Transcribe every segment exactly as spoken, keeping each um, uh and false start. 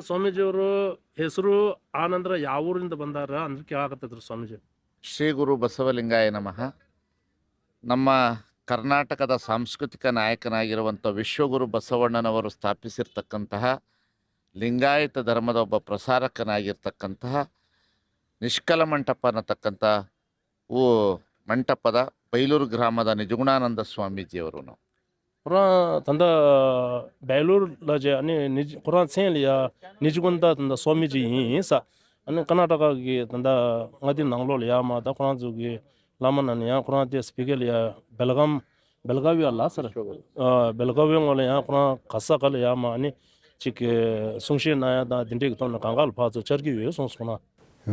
ಸ್ವಾಮೀಜಿಯವರು ಹೆಸರು ಆನಂದರ ಯಾವ ಊರಿಂದ ಬಂದಾರ ಅಂದ್ರೆ ಕೇಳಾಕತ್ತಿದ್ರು ಸ್ವಾಮೀಜಿ. ಶ್ರೀ ಗುರು ಬಸವಲಿಂಗಾಯ ನಮಃ. ನಮ್ಮ ಕರ್ನಾಟಕದ ಸಾಂಸ್ಕೃತಿಕ ನಾಯಕನಾಗಿರುವಂಥ ವಿಶ್ವಗುರು ಬಸವಣ್ಣನವರು ಸ್ಥಾಪಿಸಿರ್ತಕ್ಕಂತಹ ಲಿಂಗಾಯತ ಧರ್ಮದ ಒಬ್ಬ ಪ್ರಸಾರಕನಾಗಿರ್ತಕ್ಕಂತಹ ನಿಷ್ಕಲ ಮಂಟಪ ಅನ್ನತಕ್ಕಂಥ ಊ ಮಂಟಪದ ಬೈಲೂರು ಗ್ರಾಮದ ನಿಜಗುಣಾನಂದ ಸ್ವಾಮೀಜಿಯವರು. ཁོ་རང་ད་ལྟ་བེ་ལོར་ལ་བྱས་ཨ་ནི་ནི་ཁོ་རང་མཚན་ལ་ཡ་ནི་ཇི་ཀུན་ད་ད་ལྟ་སོ་མི་ཅིག་ཡིན་ཡིན་ས། ཨ་ནི་ཀར་ནཱ་ཊ་ཀ་གི་ད་ལྟ་མངའ་སྡེ་ནང་ལོགས་ལ་ཡ་མ་ད་ཁོ་རང་ཚོ་གི་བླ་མ་ན་ནི་ཡ་ཁོ་རང་དེ་སྤི་གེ་ལ་ཡ་བེལ་གམ་བེལ་ག་བི་ལ་ཟེར། ཨ་བེལ་ག་བི་ངོ་ལ་ཡ་ཁོ་རང་ག་ས་ག་ལ་ཡ་མ་ཨ་ནི་ཅིག་གི་གསུང་བཤད་གནང་ཡ་དང་དེ་འདྲས་ཀྱི་ཐོག་ནས་གང་ག་ལ་ཕར་ཚུར་བཅར་གྱི་ཡོད་གསུངས་སོང་ན།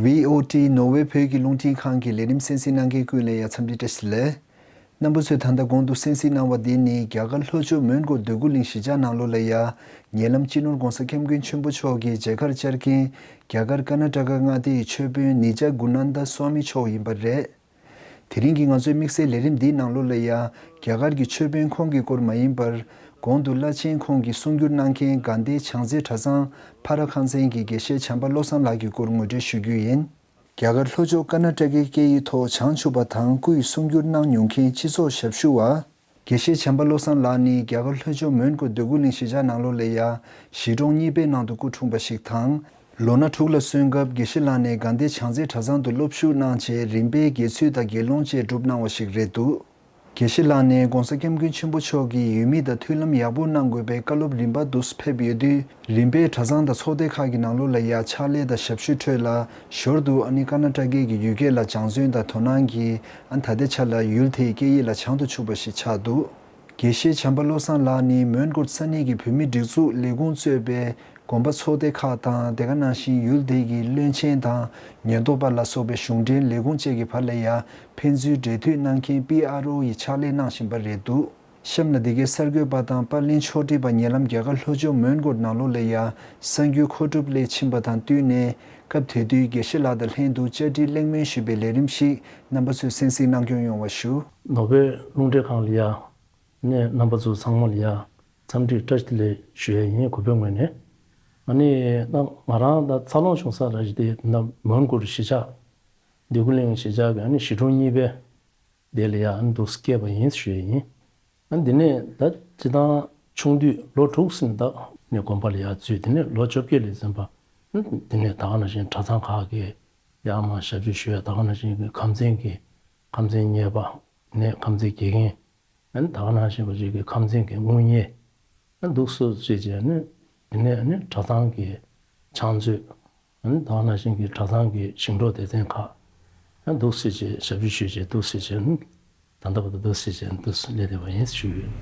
ཝི་ཨོ་ཊི་ནོར་ཝེ་བོད་ཀྱི་རླུང་འཕྲིན་ཁང་གི་ལས་རིམ་གསན་གཟིགས་གནང་མཁན་ཀུན་ལ་ཡ་འཚམས་འདྲི་བཀྲ་ཤིས་བདེ་ལེགས། རྣམ་པ་ཚོས་ད་ལྟ་གོང་དུ་གསན་གཟིགས་གནང་བ་འདི་ནི་རྒྱ་གར་ལྷོ་ཕྱོགས་མོན་གྷོ་འདོད་རྒུ་གླིང་གཞིས་ཆགས་ནང་ལོགས་ལ་ཡ་ཉེ་ལམ་སྤྱི་ནོར་༧གོང་ས་༧སྐྱབས་མགོན་ཆེན་པོ་མཆོག་གི་མཇལ་ཁར་བཅར་མཁན་རྒྱ་གར་ཀར་ནཱ་ཊ་ཀ་མངའ་སྡེའི་ཆོས་དཔོན་ནི་ཇ་གུ་ནན་ད་སྭ་མི་མཆོག་ཡིན་པ་རེད། དེ་རིང་གི་ང་ཚོའི་དམིགས་བསལ་ལས་རིམ་འདིའི་ནང་ལོགས་ལ་ཡ་རྒྱ་གར་གྱི་ཆོས་དཔོན་ཁོང་གི་སྐོར་མ་ཡིན་པར་གོང་དུ་བླ་ཆེན་ཁོང་གིས་གསུང་སྒྱུར་གནང་མཁན་དགའ་ལྡན་བྱང་རྩེ་གྲྭ་ཚང་ཕ་ར་ཁང་ཚན་གྱི་དགེ་བཤེས་བྱམས་པ་བློ་བཟང་ལགས་ཀྱི་སྐོར་ངོ་སྤྲོད་ཞུ་རྒྱུ་ཡིན། རྒྱ་གར་ལྷོ་ཕྱོགས་ཀར་ནཱ་ཊ་ཀའི་སྐད་ཡིག་ཐོག་བྱང་ཆུབ་པ་དང་སྐུ་ཡི་གསུང་སྒྱུར་གནང་མྱོང་མཁན་སྤྱི་ཚོགས་ཞབས་ཞུ་བ། དགེ་བཤེས་བྱམས་པ་བློ་བཟང་ལགས་ནི་རྒྱ་གར་ལྷོ་ཕྱོགས་མོན་གྷོ་འདོད་རྒུ་གླིང་གཞིས་ཆགས་ནང་ལོགས་ལ་ཡ་གཞིས་གྲོང་གཉིས་པའི་ནང་དུ་སྐུ་འཁྲུངས་པ་ཞིག་དང་། ལོ་ན་དྲུག་ལ་སོན་སྐབས་དགེ་བཤེས་ལགས་ནས་དགའ་ལྡན་བྱང་རྩེ་གྲྭ་ཚང་དུ་སློབ་ཞུགས་གནང་རྗེས་རིམ་པས་དགེ་ཚུལ་དང་དགེ་སློང་བཅས་བསྒྲུབས་གནང་བ་ཞིག་རེད་འདུག་དགེ་བཤེས་ལགས་ནས་༧གོང་ས་༧སྐྱབས་མགོན་ཆེན་པོ་མཆོག་གིས་ཡུལ་མི་དང་མཐུན་ལམ་ཡག་པོ་གནང་དགོས་པའི་བཀའ་སློབ་རིམ་པ་དུ་ཕེབས་ཡོད་དུས། རིམ་པས་གྲྭ་ཚང་དང་ཚོགས་སྡེ་ཁག་གི་ནང་ལོགས་ལ་ཡ་ཕྱག་ལས་དང་ཞབས་ཞུ་ཁྲོད་ལ་ཞོར་དུ་ཨ་ནི་ཀར་ནཱ་ཊ་ཀའི་གི་ཡུལ་སྐད་ལ་སྦྱང་བརྩོན་དང་དོ་སྣང་གིས་ཨ་ནི་ད་ལྟའི་ཆ་ལ་ཡུལ་དེའི་སྐད་ཡིག་ལ་བྱང་དུ་ཆུག་པ་ཞིག་ཆགས་འདུག་དགེ་བཤེས་བྱམས་པ་བློ་བཟང་ལགས་ནི་མོན་གྷོར་ས་གནས་ཀྱི་བོད་མིའི་སྒྲིག་འཛུགས་ལས་ཁུངས་གཙོས་པའི་དགོན་པ་ཚོགས་སྡེ་ཁག་དང་དེ་ག་ནང་བཞིན་ཡུལ་དེ་གི་བློན་ཆེན་དང་ཉེན་རྟོག་པ་ལ་སོགས་པའི་གཞུང་འབྲེལ་ལས་ཁུངས་བཅས་ཀྱི་བར་ལ་ཡ་ཕན་ཚུན་འབྲེལ་མཐུད་གནང་མཁན་པི་ཨར་ཨོ་ཡི་ཕྱག་ལས་གནང་བཞིན་པ་རེད་འདུག་གཤམ་ལ་འདི་གའི་གསར་འགོད་པ་དང་པར་ལེན་ཕྱོགས་སྒྲིག་པ་ཉེ་ལམ་རྒྱ་གར་ལྷོ་ཕྱོགས་མོན་གྷོ་ནང་ལོགས་ལ་ཡ་གསར་འགྱུར་མཁོ་སྒྲུབ་སླད་ཕྱིན་པ་དང་བསྟུན་ནས་སྐབས་དེ་དུས་དགེ་བཤེས་ལགས་དང་ལྷན་དུ་བཅར་འདྲི་གླེང་མོལ་ཞུས་པའི་ལས་རིམ་ཞིག་རྣམ་པ་ཚོས་གསན་གཟིགས་གནང་སྐྱོང་ཡོང་བ་ཞུ། ནོར་ཝེ་རླུང་འཕྲིན་ཁང་ལ་ཡ། ནས་རྣམ་པ་ཚོ་ཚང་མ་ལ་ཡ་འཚམས་འདྲི་བཀྲ་ཤིས་བདེ་ལེགས་ཞུ་ཡས་ཡིན། གུས་པའི་ངོས་ནས། ཨ་ནི་ད་ང་རང་ད་འཚར་ལོངས་བྱུང་ས་ར་ཞིག་དེ་ད་མོན་གྷོ་གཞིས་ཆགས་འདོད་རྒུ་གླིང་གཞིས་ཆགས་ཀྱི་ཨ་ནི་གཞིས་གྲོང་གཉིས་པའི་དེ་ལ་ཡ་ཨ་ནི་འདུག་སྐྱེས་པ་ཡིན་ཞུ་ཡས་ཡིན། ཨ་ནི་དེ་ནས་ད་སྤྱི་བཏང་ཆུང་དུས་ལོ་དྲུག་ཙམ་ད་ནས་དགོན་པ་ལ་ཡ་འཛུལ། དེ་ནས་ལོ་བཅོ་བརྒྱད་ལ་ཟིན་པ། ཨ་ནི་དེ་ནས་ད་ག་ནང་བཞིན་གྲྭ་ཚང་ཁག་གི་ཡར་མར་ཞབས་ཕྱི་ཞུ་ཡ། ད་ག་ནང་བཞིན་གྱི་ཁམས་ཚན་གྱི་ཁམས་ཚན་གཉེར་པ། ནས་ཁམས་ཚན་དགེ་རྒན། ཨ་ནི་ད་ག་ནང་བཞིན་པ་ཅིག་གི་ཁམས་ཚན་གྱི་དངུལ་གཉེར། ཨ་འདུག་སེ་བྱས་བྱས་ནས་དེ་ནས་ཨ་ནི་གྲྭ་ཚང་གི་ཕྱག་མཛོད། ཨ་ནི་ད་ག་ནང་བཞིན་གྱི་གྲྭ་ཚང་གི་ཞིང་འབྲོག་སྡེ་ཚན་ཁག་ཨ་འདུག་སེ་བྱས་ཞབས་ཞུ་ཞུས་བྱས་འདུག་སེ་བྱས་ནས་ད་ལྟ་བར་དུ་འདུག་སེ་བྱས་འདུག་སེ་སླེབས་བསྡད་པ་ཡིན་ཞུ་ཡོད།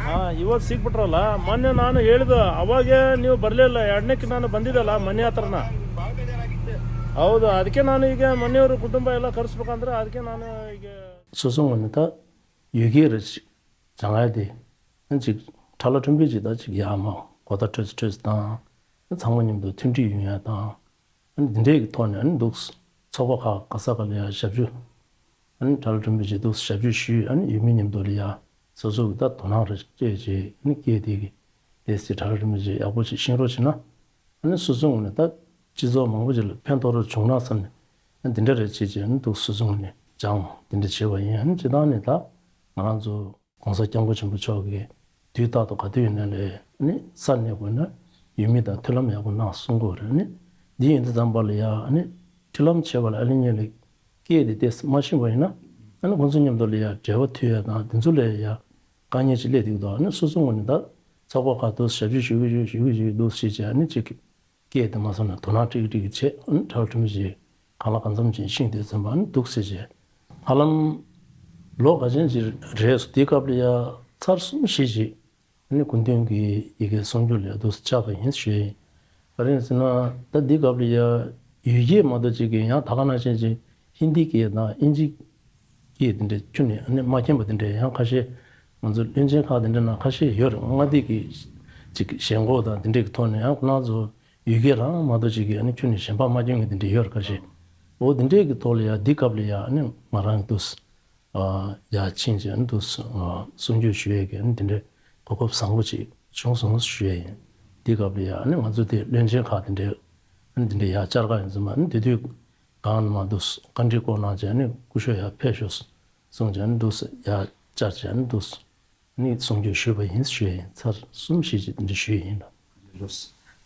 ಆ, ಇವತ್ತು ಸಿಕ್ಬಿಟ್ರಲ್ಲ, ಮೊನ್ನೆ ನಾನು ಹೇಳಿದ, ಅವಾಗೇ ನೀವು ಬರಲಿಲ್ಲ, ಎರಡನೇ ನಾನು ಬಂದಿದ್ದಲ್ಲ ಮೊನ್ನೆ ಹತ್ರನ. ಹೌದು, ಅದಕ್ಕೆ ನಾನು ಈಗ ಮೊನ್ನೆಯವರು ಕುಟುಂಬ ಎಲ್ಲ ಕರೆಸ್ಬೇಕಂದ್ರೆ ಅದಕ್ಕೆ ನಾನು ಈಗ. སོ་སོ་ངོས་ནས་ད་ཡུལ་སྐད་རེ་ཞིག་སྦྱང་ཡ་དེ་ཅིག་ཁྲ་ལ་ཁྲིམས་དཔོན་ཅིག་ད་ཅིག་ཡར་མར་གོ་བརྡ་འཕྲོད་ཚེ་འཕྲོད་ཚེ་དང་། ཚང་མ་མཉམ་དུ་མཐུན་སྒྲིལ་ཡོང་ཡ་དང་། ཨ་ནི་འདི་འདྲའི་གི་ཐོག་ནས་ཨ་ནི་འདུག་ཚོགས་པ་ཁག་ག་ས་ག་ལ་ཡ་ཞབས་ཞུ། ཨ་ནི་གྲྭ་བླ་སྒྲོན་མེ་བཞིན་འདུག་ཞབས་ཞུ་ཞུས། ཨ་ནི་ཡུལ་མི་མཉམ་དུ་ལ་ཡ་སོ་སོ་གི་ད་དོ་སྣང་རེ་སྤྲད་རྗེས་ཨ་ནི་སྐད་དེ་གི་དེ་སྲིད་གྲྭ་བླ་སྒྲོན་མེ་བཞིན་ཡག་པོ་ཞིག་ཤེས་རོགས་བྱེད་ན། ཨ་ནི་སོ་སོའི་ངོས་ནས་ད་སྤྱི་ཚོགས་མང་པོ་ཞིག་ལ་ཕན་ཐོགས་རོགས་བྱུང་ན་བསམ་ནས་ཨ་ནི་འདི་འདྲ་རེ་བྱས་རྗེས་ཨ་ནི་འདུག་སོ་སོའི་ངོས་ནས་སྦྱངས་འདི་འདྲ་བྱས་པ་ཡིན། ཨ་ནི་སྤྱིར་བཏང་ནས་ད་ང་རང་ཚོ་༧གོང་ས་༧སྐྱབས་མགོན་ཆེན་པོ་མཆོག་གིས་དུས་རྟག་ཏུ་ག་དུས་ཡིན་ན་ལས་ནི་ས་གནས་དགོས་ན་ཡུལ་མི་དང་མཐུན་ལམ་ཡག་པོ་གནང་གསུང་གི་ཡོད་རེད། ནི་འདི་ཡིན་དུས་ཙམ་པ་ལ་ཡ་ནི་མཐུན་ལམ་བྱེད་པ་ལ་ཨ་ནི་གཉིས་ལ་སྐད་དེ་ཏོག་ཙམ་མ་ཤེས་པ་ཡིན་ན་ཨ་ནི་ཁོང་ཚོ་མཉམ་དུ་ལ་ཡ་འབྲེལ་བ་མཐུད་ཡ་དང་དེ་ཚོ་ལ་ཡ་དཀའ་ངལ་ཅིག་སླེབས་འདུག་ཨ་ནི་སོ་སོ་ངོས་ནས་ད་ཚོགས་པ་ཁག་ཏུ་ཞབས་ཕྱི་ཞུ་གི་ཞུ་གི་ཞུ་གི་འདུག་ཟེར་བྱས་ཨ་ནི་ཅིག་སྐད་དེ་མ་སོང་ན་དོ་སྣང་ཀྲིག་ཀྲིག་བྱེད། ཨ་ནི་གྲྭ་བ་དྲུང་མི་ཞིག་གང་ལ་གང་འཚམ་ཅིག་ཤེས་དུས་ཙམ་པ་ཨ་ནི་འདུག་ཟེར་བྱས། ཧ་ལམ་ལོ་ག་ཅན་ཅིག་རེད་སོང་། དེའི་སྐབས་ལ་ཡ་ཚར་གསུམ་བཞི་ཅིག་ཨ་ནི་སྐུ་མདུན་གྱི་ཡི་གེ་གསུང་སྒྱུར་ལ་ཡ་འདུག་སེ་བཅར་བ་ཡིན་ཞུས། ག་རེ་ཡིན་ཟེར་ན་ད་འདི་སྐབས་ལ་ཡ་ཡུལ་སྐད་མ་གཏོགས་ཅིག་གི་ཡང་ད་ག་ནང་བཞིན་ཅིག་ཧིན་དི་སྐད་དང་ཨིན་ཇི་སྐད་དེ་འདྲ་ཁྱོན་ནས་ཨ་ནི་མ་མཁྱེན་པ་དེ་འདྲ་ཡང་ཁ་ཤས་ང་ཚོ་བློན་ཆེན་ཁག་དེ་འདྲ་ནང་ཁ་ཤས་ཡོད་རེད། མངའ་སྡེ་གི་ཅིག་ཞེན་ཁོག་དང་དེ་འདྲ་གི་ཐོག་ནས་ཡང་ཁོ་རང་ཚོ་ཡུལ་སྐད་རང་མ་གཏོགས་ཅིག་གི་ཨ་ནི་ཁྱོན་ནས་གཞན་པ་མ་མཁྱེན་མཁན་དེ་འདྲ་ཡོད་རེད་ཁ་ཤས། འོ་དེ་འདྲའི་གི་ཐོག་ལ་ཡ་འདི་སྐབས་ལ་ཡ་ཨ་ནི་ང་རང་འདུག་སེ་ཨ་ཡ་ཕྱིན་བྱས་ཨ་ནི་འདུག་སེ་ཨ་གསུང་ཆོས་ཞུ་ཡས་ཀྱི་ཨ་ནི་དེ་འདྲའི་གོ་སྐབས་བཟང་པོ་ཅིག་བྱུང་སོང་ཞུ་ཡས་ཡིན། འདི་སྐབས་ལ་ཡ་ཨ་ནི་ང་ཚོ་དེ་བློན་ཆེན་ཁག་དེ་འདྲའི་ཨ་ནི་དེ་འདྲའི་ཡ་བཅར་ག་ཡིན་ཙམ་ཨ་ནི་དེ་དུས་གང་ནས་མ་འདུག་སེ་བཀའ་འདྲི་སྐོར་གནང་བྱས་ཨ་ནི་སྐུ་ཞབས་ཡ་ཕེབས་ཤོག་གསུངས་བྱས་ཨ་ནི་འདུག་སེ་ཡ་བཅར་བྱས་ཨ་ནི་འདུག་སེ། ནི་གསུང་ཆོས་ཞུས་པ་ཡིན་ཞུས་ཡིན། ཚར་གསུམ་བཞི་ཅིག་འདི་འདྲ་ཞུས་ཡིན་ལ། ལགས་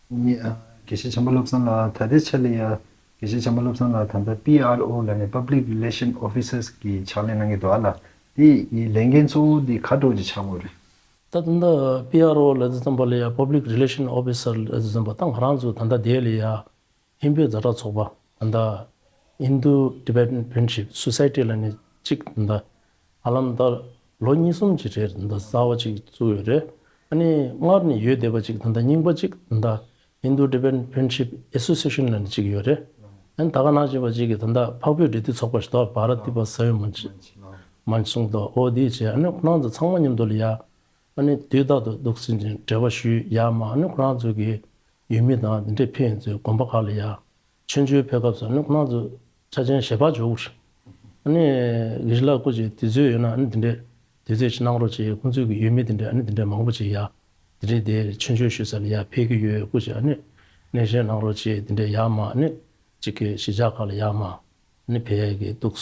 སོ། ནི་ཨ་དགེ་བཤེས་བྱམས་པ་བློ་བཟང་ལགས། ད་ལྟའི་ཆ་ལ་ཡ་དགེ་བཤེས་བྱམས་པ་བློ་བཟང་ལགས་ད་ལྟ་པི་ཨར་ཨོ་ལབ་ནས་Public Relation Officers གི་ཕྱག་ལས་གནང་གི་འདུག་ཨ་ལ། དེ་ཡི་ལས་འགན་གཙོ་བོ་འདི་ག་འདྲ་ཅིག་ཆགས་ཡོད་རེད། ད་ད་ལྟ་པི་ཨར་ཨོ་ལབ་དུས་ཙམ་པ་ལ་ཡ་Public Relation Officer ལབ་དུས་ཙམ་པ་ད་ང་རང་ཚོ་ད་ལྟ་དེ་ལ་ཡ། ཧིན་བོད་ཛ་དྲག་ཚོགས་པ་ད་ལྟ་Hindu Tibetan Friendship Society ལབ་ནས་གཅིག་ད་ལྟ་ཧ་ལམ་ད་ལོ་གཉིས་གསུམ་ཅིག་རེད། ད་ལྟ་གསར་པ་ཅིག་བཙུགས་ཡོད་རེད། ཨ་ནི་སྔར་ནས་ཡོད་བསྡད་པ་ཅིག་ད་ལྟ་རྙིང་པ་ཅིག་ད་ལྟ་Hindu Tibetan Friendship Association ལབ་ནས་གཅིག་ཡོད་རེད། ཨ་ནི་ད་ག་ནང་བཞིན་པ་ཅིག་གི་ད་ལྟ་འཕགས་བོད་འབྲེལ་མཐུད་ཚོགས་པ་ཞིག་འདུག Bharat Tibet Savyamunchi མན་ཇུ་སུང་ཏོ་འོ་དེ་བྱས་ཨ་ནི་ཁོ་རང་ཚོ་ཚང་མ་མཉམ་དུ་ལ་ཡ། ཨ་ནི་དུས་རྟག་ཏུ་འདུག་སེ་འབྲེལ་བ་ཞུས་ཡ་མ་ཨ་ནི་ཁོ་རང་ཚོ་གི་ཡུལ་མི་དང་འདི་འདྲའི་ཕེབས་ཡིན་ཚོའི་དགོན་པ་ཁག་ལ་ཡ་མཆོད་མཇལ་ཕེབས་སྐབས་སུ་ཨ་ནི་ཁོ་རང་ཚོ་ཆ་ཆེན་ཞལ་པར་འབྱོར། ཨ་ནི་དགེ་བཤེས་ལགས་སྐུ་མཁྱེན་དུས་ཚོད་ཡོད་ན་ཨ་ནི་འདི་འདྲའི་དུས་ཚོད་ཅིག་གནང་རོགས་བྱེད། ཁོང་ཚོའི་གི་ཡུལ་མི་འདི་འདྲའི་ཨ་ནི་འདི་འདྲའི་མང་པོ་ཅིག་ཡ་འདི་འདྲའི་དེ་མཆོད་མཇལ་ཞུ་ས་ལ་ཡ་ཕེབས་ཀྱི་ཡོད། སྐུ་མཁྱེན་ཨ་ནི་གནས་མཇལ་གནང་རོགས་བྱེད། འདི་འདྲའི་ཡ་མ་ཨ་ནི་གཅིག་གི་གཞིས་ཆགས་ཁག་ལ་ཡ་མ་ཨ་ནི་ཕེབས་ཡ་གི་འདུག་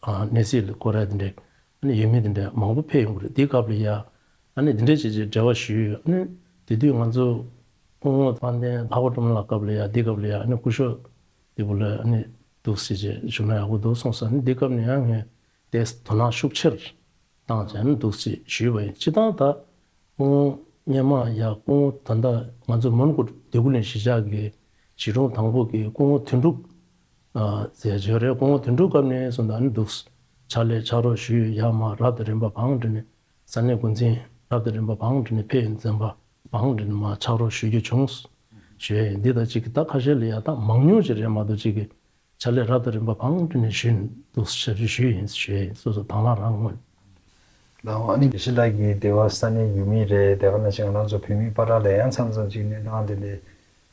ཨ་གནས་ཚུལ་ལ་སྐོར་ར་འདི་འདྲའི། ཨ་ནི་ཡུལ་མི་དེ་འདྲ་མང་པོ་ཕེབས་ཡོང་གི་རེད། དེའི་སྐབས་ལ་ཡ། ཨ་ནི་དེ་འདྲ་བྱས་བྱས་འབྲེལ་བ་ཞུས། ཨ་ནི་དེ་དུས་ང་ཚོ་སྐུ་ངོ་དཔལ་ལྡན་ལྷག་པ་སྒྲོལ་མ་ལགས་སྐབས་ལ་ཡ་དེའི་སྐབས་ལ་ཡ་ཨ་ནི་སྐུ་ཞབས་དེ་བུ་ལ་ཨ་ནི་འདུག་སེ་བྱས་བཞུགས་ན་ཡག་པོ་འདུག་གསུངས་སོང་། ཨ་ནི་དེའི་སྐབས་ནས་ཡང་ངས་དེ་དོ་སྣང་ཤུགས་ཆེར་བཏང་བྱས་ཨ་ནི་འདུག་སེ་ཞུས་པ་ཡིན། སྤྱིར་བཏང་ད་སྐུ་ངོ་སྔོན་མ་ཡ་སྐུ་ངོ་ད་ལྟ་ང་ཚོ་མོན་གྷོ་འདོད་རྒུ་གླིང་གཞིས་ཆགས་ཀྱི་གཞིས་གྲོང་དང་པོ་གི་སྐུ་ངོ་དོན་གྲུབ་ཟེར་ཡ་ཅིག་ཡོད་རེད། སྐུ་ངོ་དོན་གྲུབ་སྐབས་ནས་བཟུང་ད་ཨ་ནི་འདུག་ཕྱག་ལས་ཕྱག་རོགས་ཞུས་ཡ་མ་རབ་དང་རིམ་པ་བང་བསྒྲིགས་ནས་ས་གནས་འགོ་འཛིན་རབ་དང་རིམ་པ་བང་བསྒྲིགས་ནས་ཕེབས་ཡོང་ཙམ་པ་བང་བསྒྲིགས་ནས་མ་ཕྱག་རོགས་ཞུ་རྒྱུ་བྱུང་ཞུ་ཡ་ཡིན། འདི་དང་གཅིག་གི་ད་ཁ་ཤས་ལ་ཡ་ད་མང་ཉུང་ཅིག་རེད་མ་གཏོགས་གཅིག་གི་ཕྱག་ལས་རབ་དང་རིམ་པ་བང་བསྒྲིགས་ནས་ཞུས་འདུག་ཞབས་ཞུ་ཞུས་ཡིན་ཞུ་ཡ་ཡིན། སོ་སོ་དང་བླངས་རང་ངོས། ལའོ་ཨ་ནི་དགེ་བཤེས་ལགས་ཀྱིས་དེ་བ་ས་གནས་ཡུལ་མི་རེད། དེ་ག་ནང་བཞིན་ང་རང་ཚོ་བོད་མི་བར་ལ་ཡང་མཚམས་མཚམས་ཅིག་གནས་སྟངས་དེ་འདྲའི་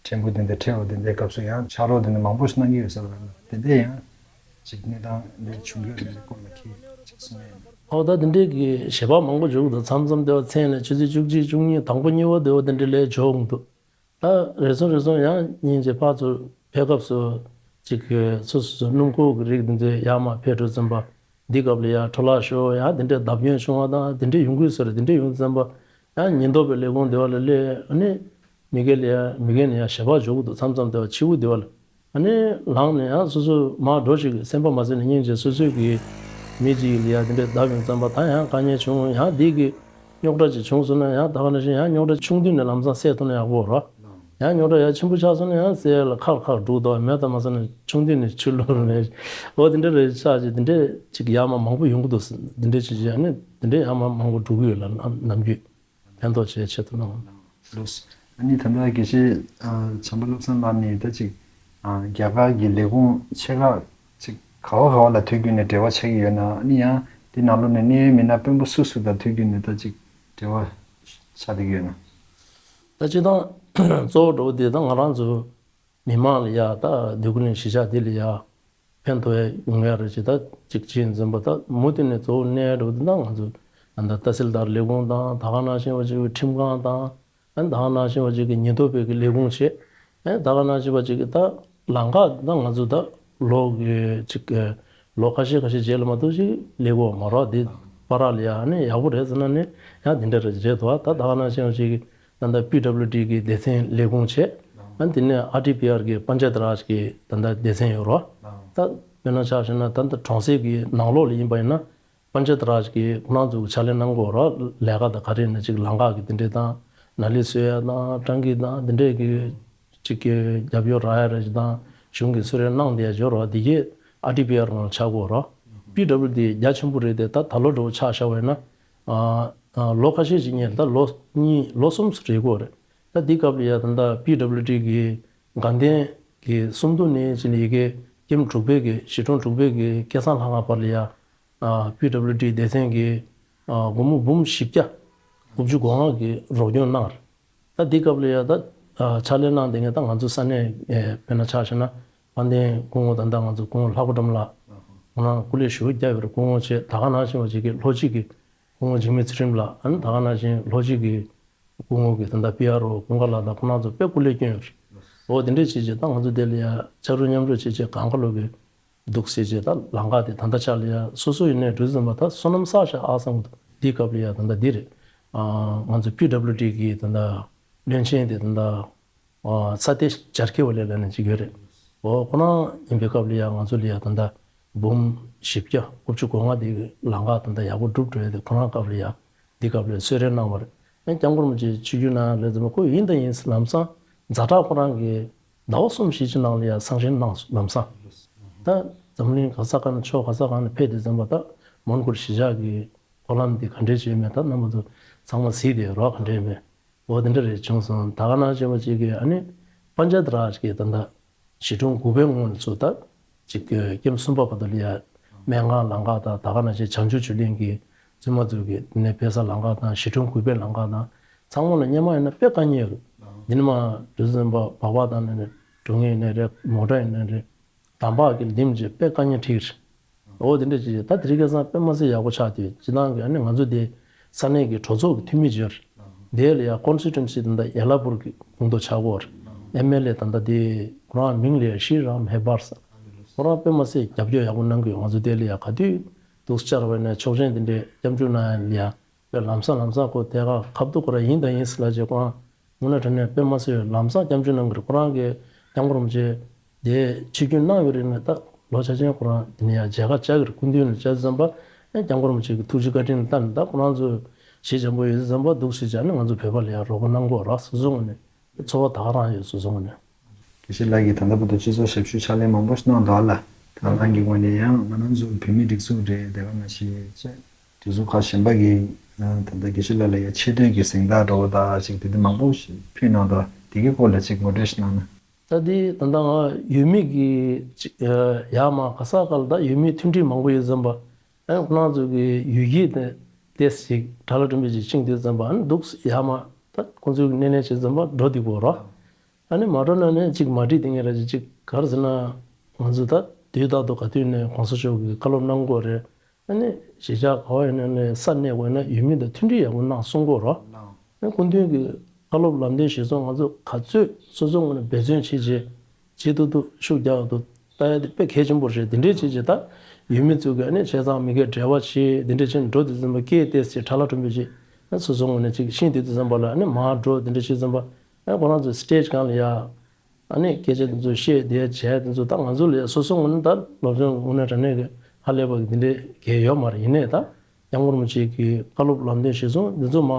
ཕྲན་བུ་དེ་འདྲ་འཕྲད་འོ་དེ་འདྲའི་སྐབས་སུ་ཡང་ཕྱག་རོགས་དེ་འདྲ་མང་པོ་ཞིག་གནང་གི་ཡོད་ས་རེད། དེ་འདྲ་ཡང་ཅིག་གནས་སྟངས་འདི་བྱུང་ཡོད་མེད་སྐོར་ལ་ཁྱེད་ཅིག་གསུང་ཡ་ཡིན། ཨོ་ད་དེ་འདྲའི་གི་ཞལ་པར་མང་པོ་འབྱོར་གི་འདུག་མཚམས་མཚམས་དེ་བ་མཚན་ལ་ཆུ་ཚོད་བཅུ་གཅིག་བཅུ་གཉིས་དང་པོ་གཉིས་པ་དེ་བ་དེ་འདྲ་ལས་འབྱོར་གི་འདུག་ད་རེ་ཟུང་རེ་ཟུང་ཡང་སྙིང་རྗེ་ཕར་ཚུར་ཕེབས་སྐབས་སུ་ཅིག་གི་སོ་སོ་སོ་སྣུམ་འཁོར་གྱི་རིགས་འདི་ཚོ་ཡར་མར་ཕེབས་འགྲོ་ཙམ་པ་འདི་སྐབས་ལ་ཡ་འཕྲོ་བརླག་ཤོར་ཡ་འདི་འདྲའི་བརྡབ་སྐྱོན་བྱུང་བ་དང་འདི་འདྲའི་ཡོང་གི་ཡོད་ས་རེད། འདི་འདྲའི་ཡོང་ཙམ་པ་ཡང་ཉེན་རྟོག་པའི་ལས་ཁུངས་འདི་བ་ལ་སླེབས་ཨ་ནི་མི་སྒེར་ལ་ཡ་མི་སྒེར་ནས་ཡ་ཞལ་པར་འབྱོར་གི་འདུག་མཚམས་མཚམས་དེ་བ་ཕྱི་པོ་འདི་བ་ལ། ཨ་ནི་ལངས་ནས་ཡང་སོ་སོ་མར་འགྲོ་ཞིག་སེམས་པ་མ་བཟོད་ནས་སྙིང་རྗེ་སོ་སོའི་གི་མི་གཅིག་ལ་ཡ་དེ་འདྲའི་བརྡབ་ཡོང་ཙམ་པ་ད་ཡང་དཀའ་ངལ་བྱུང་། ཡང་འདི་གི་རྙོག་དྲ་ཅིག་བྱུང་སོང་ན་ཡང་ད་ག་ནང་བཞིན་ཡང་རྙོག་དྲ་ཆུང་དུས་ནས་ལམ་སང་སེལ་ཐུབ་ན་ཡག་པོ་རེད། ཡང་རྙོག་དྲ་ཡང་ཆེན་པོ་ཆགས་སོང་ན་ཡང་སེལ་ལ་ཁག་ཁག་འགྲོ་དོ་མེད་ད་མ་སོང་ན་ཆུང་དུས་ནས་ཆུ་ལོར་ནས་འོ་དེ་འདྲ་རེ་ཆགས་ཅིག་དེ་འདྲའི་ཅིག་ཡར་མར་མང་པོ་ཡོང་གི་འདུག་དེ་འདྲའི་ཅིག་ཅིག་ཨ་ནི་དེ་འདྲའི་ཡར་མར་མང་པོ་འགྲོ་གི་ཡོད་ལ་ནམ་རྒྱུན། ཕན་ཐོགས་བྱེད་ཆེད་དུ་གནང་། ལགས། ཨ་ནི་ད་ལྟ་དགེ་བཤེས་ཨ་བྱམས་པ་བློ་བཟང་ལགས་ནས་ད་ཅིག་ཨ་རྒྱ་གར་གྱི་ལས་ཁུངས་ཆེ་ཁག་ཅིག་ག་བ་ག་བ་ལ་དུས་རྒྱུན་ནས་འབྲེལ་བ་ཆགས་ཀྱི་ཡོད་ན། ཨ་ནི་ཡང་དེ་ནང་ལོགས་ནས་གནད་ཡོད་མི་སྣ་དཔོན་པོ་སུ་སུ་དང་དུས་རྒྱུན་ནས་ད་ཅིག་འབྲེལ་བ་ཆགས་བསྡད་ཀྱི་ཡོད་ན། ད་སྤྱིར་བཏང་གཙོ་བོ་འགྲོ་བ་དེ་ད་ང་རང་ཚོ་མི་མང་ལ་ཡ་ད་འདོད་རྒུ་གླིང་གཞིས་ཆགས་འདི་ལ་ཡ་ཕན་ཐོགས་ཡ་ཡོང་ཡ་རེད་ཅེས་ད་ཅིག་བྱས་འཛིན་པ་ད་མུ་མཐུད་ནས་གཙོ་བོ་གནད་འགྲོ་འདི་ད་ང་ཚོ་ད་ལྟ་ཏ་སིལ་དར་ལས་ཁུངས་དང་ད་ག་ནང་བཞིན་པ་ཅིག་གི་ཁྲིམས་ཁང་དང་ཨ་ད་ག་ནང་བཞིན་པ་ཅིག་གི་ཉེན་རྟོག་པའི་གི་ལས་ཁུངས་བྱས་ཨ་ད་ག་ནང་བཞིན་པ་ཅིག་གི་ད་ལམ་ཁ་ད་ང་ཚོ་ད་ལོ་གི་ཅིག་གི་ལོ་ཁ་ཤས་ཁ་ཤས་རྗེས་ལ་མ་གཏོགས་ཅིག་ལས་ཁུངས་མ་རག་དེ་བར་ལ་ཡ་ཨ་ནི་ཡག་པོ་རེད་ཟེར་ན་ནི་ཡང་དེ་འདྲ་རེད་རེད་དོ། ད་ད་ག་ནང་བཞིན་པ་ཅིག་གི་ད་ལྟ་པི་ཌབ་ལིའུ་ཌི་གི་སྡེ་ཚན་ལས་ཁུངས་བྱས། ཨ་དེ་ནས་ཨར་ཌི་པི་ཨར་གི་པན་ཅ་ཡ་ཏི་རཱཇ་གི་ད་ལྟ་སྡེ་ཚན་ཡོད་རོགས། ད་དཔེར་ན་ཆ་བཞག་ན་ད་ལྟ་གྲོང་གསེབ་ཀྱི་ནང་ལོགས་ལ་ཡིན་པ་ཡིན་ན་པན་ཅ་ཡ་ཏི་རཱཇ་གི་ཁོ་རང་ཚོ་གི་ཕྱག་ལས་གནང་དགོས་རོགས། ལས་ཀ་དང་ག་རེ་ཡིན་ན་ཅིག་ལམ་ཁ་གི་དེ་འདྲས་དང་ནཱ་ལི་བཟོ་ཡ་དང་ཊང་གི་དང་དེ་འདྲས་ཀྱི་ཅིག་གི་རྒྱབ་སྐྱོར་རག་ཡ་རེ་ཅིག་དང་གཞུང་གི་གསོལ་རས་གནང་བསྡད་ཡ་ཡོད་རོགས། དེ་གས་ཨར་ཌི་པི་ཨར་ནང་ལ་ཆགས་དགོས་རོགས། པི་ཌབ་ལིའུ་ཌི་རྒྱ་ཆེན་པོ་རེད་དེ་ད་ད་ལོ་འགྲོ་ཆགས་བཞག་པ་ཡིན་ན། ཨ་ཨ་ལོ་ཁ་ཤས་ཤིག་ཉེ་ད་ལོ་གཉིས་ལོ་གསུམ་ཙམ་རེད་གོ་རེད། ད་འདི་སྐབས་ལ་ཡ་ད་ལྟ་པི་ཌབ་ལིའུ་ཌི་གི་དགའ་ལྡན་གྱི་སུམ་མདོ་ནས་ཕྱིན་ཡི་གེ་ཀེམ་དྲུག་པའི་གི་གཞིས་གྲོང་དྲུག་པའི་གི་སྐལ་བཟང་ལྷ་ཁང་བར་ལ་ཡ་ཨ་པི་ཌབ་ལིའུ་ཌི་སྡེ་ཚན་གྱི་ཨ་སྒོར་མོ་འབུམ་བཞི་བརྒྱ་དགུ་བཅུ་གོ་ལྔ་གི་རོགས་སྐྱོར་གནང་རེད། ད་འདི་སྐབས་ལ་ཡ་ད་ཨ་ཕྱག་ལས་གནང་བསྡད་མཁན་ད་ང་ཚོ་ས་གནས་ཨེ་དཔེར་ན་ཆ་བཞག་ན་ དཔལ་ལྡན་སྐུ་ངོ་ད་ལྟ་ང་ཚོ་སྐུ་ངོ་ལྷག་པ་སྒྲོལ་མ་ལགས། ཁོང་རང་སྐུ་ལས་ཞེ་པོ་བརྒྱབ་ཡོད་རེད། སྐུ་ངོ་བྱས་ད་ག་ནང་བཞིན་པ་ཅིག་གི་ལྷོ་སྤྱི་གི་སྐུ་ངོ་འཇིགས་མེད་ཚུལ་ཁྲིམས་ལགས། ཨ་ནི་ད་ག་ནང་བཞིན་ལྷོ་སྤྱི་གི་སྐུ་ངོ་གི་ད་ལྟ་པི་ཨར་ཨོ་ཀུན་དགའ་ལགས་དང་ཁོང་རང་ཚོ་དཔེ་སྐུ་ལས་བསྐྱོན་ཡོད་རེད། འོ་དེ་འདྲས་བྱས་བྱས་ད་ང་ཚོ་དེ་ལ་ཡ་ཕྱག་རོགས་མཉམ་རོགས་བྱས་བྱས་གང་ག་ལོག་གི་འདུག་ཟེར་བྱས་ད་ལམ་ཁ་དེ་ད་ལྟ་ཆ་ལ་ཡ་སོ་སོ་ཡིན་ནའི་འགྲོ་ཟིན་པ་ད་བསོད་ནམས་བསགས་ཤག་ཨ་བསམ་གི་འདུག་འདིའི་སྐབས་ལ་ཡ་ད་ལྟ་འདི་རེད། ཨ་ང་ཚོ་པི་ཌབ་ལུ་ཌི་གི་ད་ལྟ་བློན་ཆེན་དེ་ད་ལྟ་ཨ་ས་ཏེ་ཇར་ཁེ་ཝ་ལེ་ལབ་ནས་ཅིག་ཡོད་རེད། འོ་ཁོ་རང་ཡིན་པའི་སྐབས་ལ་ཡ་ང་ཚོ་ལ་ཡ་ད་ལྟ་འབུམ་བཞི་བརྒྱ་དགུ་བཅུ་གོ་ལྔ་དེ་ལམ་ཁ་ད་ལྟ་ཡག་པོ་བསྒྲུབས་འགྲོ་ཡ་དེ་ཁོ་རང་སྐབས་ལ་ཡ་འདི་སྐབས་ལ་གསོལ་རས་གནང་བ་རེད། ཨ་སྐྱབས་མགོན་རིན་པོ་ཆེ་ཆིབས་བསྒྱུར་གནང་ལས་ཙམ་ཁོ་ཡིན་དང་ཡིན་ལམ་སང་ཛ་དྲག་ཁོ་རང་གི་ཟླ་བ་གསུམ་བཞི་ཅིག་ནང་ལ་ཡ་གསང་བཤད་གནང་ལམ་སང་། ད་འཛམ་གླིང་ག་ས་ག་ནས་ཕྱོགས་ག་ས་ག་ནས་ཕེབས་དུས་ཙམ་པ་ད་མོན་གྷོ་གཞིས་ཆགས་ཀྱི་སྐོར་ལམ་འདི་ག་འདྲས་བྱས་མེད་ད་རྣམ་པ་ཚོ་ཚང་མ་གཟིགས་བསྡད་རོགས་ག་འདྲས་མེད། འོ་དེ་འདྲ་རེད་བྱུང་སོང་། ད་ག་ནང་བཞིན་པ་ཅིག་གིས་ཨ་ནི་པན་ཅ་ཡ་ཏི་རཱཇ་གི་ད་ལྟ་ཞི་ཁྲོན་དགུ་པའི་སྔོན་ཚུད་ད་ཅིག་གི་ཀེམ་གསུམ་པ་བར་དུ་ལ་ཡ་སྨན་ཁང་ལམ་ཁ་དང་ད་ག་ནང་བཞིན་བྱང་ཆུབ་ཆོས་གླིང་གི་བཙུན་མ་ཚོ་གི་ནས་ཕེབས་ས་ལམ་ཁ་དང་ཞི་ཁྲོན་དགུ་པའི་ལམ་ཁ་དང་ཚང་མ་ལ་སྔོན་མ་ཡིན་ན་དཔེ་དཀའ་ངལ་ཡོད་རེད། འདི་ནི་མ་དུས་ཙམ་པ་སྦག་སྦག་དང་ནི་འགྲོ་ངེས་ནི་རེད། མོ་ཊ་ཡིན་ནི་རེད། འདམ་བག་གི་ལིམ་གྱི་དཔེ་དཀའ་ངལ་འཕྲད་ཀྱི་རེད། འོ་དེ་འདྲ་ཅིག་ད་དེ་རིང་ཁ་སང་དཔེ་མ་སྲིད་ཡག་པོ་ཆགས་དུས་སྤྱི་བཏང་གི་ཨ་ནི་ང་ཚོ་དེ་ས་གནས་ཀྱི་གྲོས་ཚོགས་ཀྱི་འཐུས་མི་ཅིག་ཡོད་རེད། དེ་ལ་ཡ་ཀོན་སི་ཊི་ཊུ་ཨེན་སི་ད་ལྟ་ཡ་ལ་པུར་གྱི་ཁོངས་གཏོགས་ཆགས་ཀྱི་ཡོད་རེད། ཨེམ་ཨེལ་ཨེ་ད་ལྟ་དེ་ཁོ་རང་མིང་ལ་ཡ་ཤྲི་རམ་ཧེ་བར་ས། ཁོ་རང་དཔེ་མ་སྲིད་རྒྱབ་སྐྱོར་ཡག་པོ་གནང་གི་ཡོད། ང་ཚོ་དེ་ལ་ཡ་ག་དུས་འདུག་བཅར་བ་ཡིན་ན་ཆོག་མཆན་དེ་འདྲའི་སྐྱབས་འཇུག་གནང་ཡ་ལ་ཡ། པའི་ལམ་སང་ལམ་སང་ཁོ་དེ་ག་ཁ་བརྡ་ཁོ་ར་ཡིན་དང་ཡིན་ཟེར་ལ་བྱས་ཁོ་རང་དངོས་གནས་དྲང་གནས་དཔེ་མ་སྲིད་ལམ་སང་སྐྱབས་འཇུག་གནང་གི་རེད། ཁོ་རང་གི་སྐྱབས་མགོན་རིན་པོ་ཆེ་དེ་ཆིབས་བསྒྱུར་གནང་ཡོད་རེད་ན་ད་ལོ་ཆ་ཆེན་ཁོ་རང་དེ་ནས་ཡང་མཇལ་ཁ་བཅར་གི་རེད། སྐུ་མདུན་ལ་བཅར་ཙམ་པ་ཨེ་སྐྱབས་མགོན་རིན་པོ་ཆེ་གི་ཐུགས་རྗེ་བཀའ་དྲིན་ལ་ལྟ་ནས་ད་ཁོ་རང་ཚོ་ཞེ་འཇམ་པོ་ཡོད་ཙམ་པ་འདུག་ཟེར་བྱས་ནས་ང་ཚོ་བོད་པ་ལ་ཡང་རོགས་པ་གནང་དགོས་ར་སོ་སོ་ངོས་ནས། ཚོར་བ་ད་ག་རང་ཡོད་སོ་སོ་ངོས་ནས། དགེ་བཤེས་ལགས་ཀྱིས་ད་ལྟ་བར་དུ་སྤྱི་ཚོགས་ཞབས་ཞུ་ཕྱག་ལས་མང་པོ་ཞིག་གནང་འདུག་ཨ་ལ། ད་རང་གི་ངོས་ནས་ཡང་ང་རང་ཚོ་བོད་མིའི་སྒྲིག་འཛུགས་རེད་དེ་ག་ནང་བཞིན་བཅས་སྒྲིག་འཛུགས་ཁག་གཞན་པ་གིས་ད་ལྟ་དགེ་བཤེས་ལགས་ལ་ཡང་ཆེ་བསྟོད་ཀྱི་གཟེངས་རྟགས་འདྲ་བོ་དག་ཅིག་དེ་འདྲ་མང་པོ་ཞིག་ཕུལ་གནང་འདུག་དེ་གའི་སྐོར་ལ་ཅིག་ངོ་སྤྲོད་ཞིག་གནང་ན། ད་དེ་ད་ལྟ་ང་ཡུལ་མི་གི་ཅིག་ཡར་མར་ག་ས་ག་ལ་ད་ཡུལ་མི་མཐུན་སྒྲིལ་མང་པོ་ཡོད་ཙམ་པ། ཨ་ཁོ་རང་ཚོ་གི་ཡུལ་སྐད་དེ་ཏོག་ཙམ་ཞིག་དྲ་ལམ་འགྲིམ་པའི་ཅིག་ཕྱིན་དུས་ཙམ་པ་ཨ་ནི་འདུག་ཡར་མར་ད་ཁོང་ཚོའི་སྣེ་ལེན་བྱེད་ཙམ་པ་འགྲོ་བདེ་པོ་ར། ཨ་ནི་མ་འགྲོ་ན་ནི་ཅིག་མ་འགྲིག་དེ་ངས་ར་ཅིག་ཅིག་ག་རེ་ཟེར་ན། ང་ཚོ་ད་དུས་རྟག་ཏུ་ག་དུས་ནས་གོང་ས་མཆོག་གིས་བཀའ་སློབ་གནང་དགོས་རེད། ཨ་ནི་གཞིས་ཆགས་ག་བ་ཡིན་ན་ནི་ས་གནས་བ་ཡིན་ན་ཡུལ་མི་དང་མཐུན་སྒྲིལ་ཡག་པོ་གནང་གསུང་དགོས་ར། ཨ་སྐུ་མདུན་གྱི་བཀའ་སློབ་ལམ་སྟོན་གཞིར་བཟུང་ང་ཚོ་ག་ཚོད་སོ་སོ་ངོས་ནས་འབད་བརྩོན་བྱེད་བྱེད་བྱེད་ཐུབ་ཐུབ་ཤུགས་རྒྱག་ཐུབ་ལྟ་ཡ་དེ་དཔེ་གལ་ཆེན་པོ་རེད། དེ་འདྲའི་བྱེད་བྱེད་ད་ཡུལ་མི་ཚོ་གི་ཨ་ནི་བྱས་ཙང་མི་སྒེར་འབྲེལ་བ་བྱེད་དེ་འདྲ་བྱེད་འགྲོ་དུས་ཙམ་པ་སྐད་ཏོག་ཙམ་དྲ་ལམ་འགྲིམ་པའི་བྱེད་ཨ་སོ་སོ་ངོས་ནས་ཅིག་ཤེས་དུས་ཙམ་པ་ལ་ཨ་ནི་མར་འགྲོ་དེ་འདྲ་བྱེད་ཙམ་པ་ཨ་ཁོ་རང་ཚོ་སི་ཊེ་ཇི་སྒང་ལ་ཡ། ཨ་ནི་སྐད་ཆ་དེ་ཚོ་བཤད་བསྡད་བྱས་དེ་ཚོ་ད་ང་ཚོ་ལ་སོ་སོ་ངོས་ནས་ད་སློབ་སྦྱོང་དངོས་གནས་དྲང་གནས་ཀྱི་ཧ་ལས་པ་གི་དེ་འདྲའི་གལ་ཡོད་མ་རེད། ཡིན་ནའི་ད་སྐྱབས་མགོན་རིན་པོ་ཆེ་གི་བཀའ་སློབ་ལམ་སྟོན་གཞིར་བཟུང་དེ་ཚོ་མ་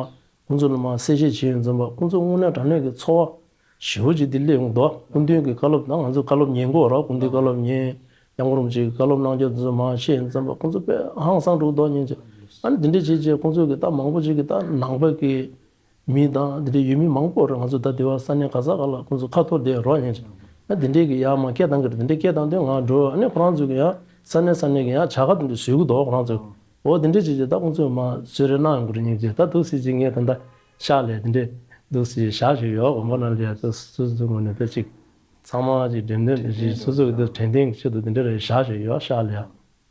ཁོང་ཚོ་ལ་མ་གསལ་བཤད་བྱས་ཡོང་ཙམ་པ་ཁོང་ཚོ་དངོས་གནས་དྲང་གནས་ཀྱི་ཚོར་བ་ཞེ་པོ་ཅིག་དེ་སླེབས་ཡོང་འདུག་སྐུ་མདུན་གྱི་བཀའ་སློབ་ད་ང་ཚོ་བཀའ་སློབ་ཉན་གྱི་ཡོད་རེད། སྐུ་མདུན་བཀའ་སློབ་ཉན། སྐྱབས་མགོན་རིན་པོ་ཆེ་གི་བཀའ་སློབ་གནང་རྒྱུ་དེ་ཚོ་མ་བཤད་ཡོང་ཙམ་པ་ཁོང་ཚོ་དཔེ་ཧང་སངས་འགྲོ་འདུག་སྙིང་རྗེ། ཨ་ནི་དེ་འདྲས་བྱས་བྱས་ཁོང་ཚོ་གི་ད་མང་པོ་ཅིག་གི་ད་ནང་པ་གི་མི་དང་དེ་འདྲའི་ཡུལ་མི་མང་པོ་རེད། ང་ཚོ་ད་དེ་བ་ས་གནས་ག་ས་ག་ལ་ཁོང་ཚོ་ཁ་ཐོར་བསྡད་རོགས་ཡིན་ཅིང་ཨ་དེ་འདྲའི་གི་ཡར་མར་སྐད་བཏང་གི་རེད། དེ་འདྲའི་སྐད་བཏང་དུས་ང་འགྲོ་ཨ་ནི་ཁོ་རང་ཚོ་གི་ཡང་ས་གནས་ས་གནས་གི་ཡང་བྱ་དགའ་དེ་འདྲ་བཟོ་གི་འདུག་ཁོ་རང་ཚོ་འོ་དེ་འདྲའི་བྱས་བྱས་ད་ཁོང་ཚོས་མ་གསོལ་རས་གནང་ཡོང་གི་རེད། སྙིང་རྗེ། ད་འདུག་སེ་ཅིག་ངས་ད་ལྟ་ཤག་ལས་དེ་འདྲའི་འདུག་སེ་བཞག་བཞག་ཡོད། དགོན་པ་ནང་ལ་ཡང་ད་སོ་སོ་ངོས་ནས་ད་ཅིག་ཚང་མ་ཅིག་འགྲེམས་སྟོན་དེ་ཅིག་སོ་སོ་གི་ད་དྲན་རྟེན་གྱི་ཆེད་དུ་དེ་འདྲ་རེ་བཞག་བཞག་ཡོད་ཤག་ལས།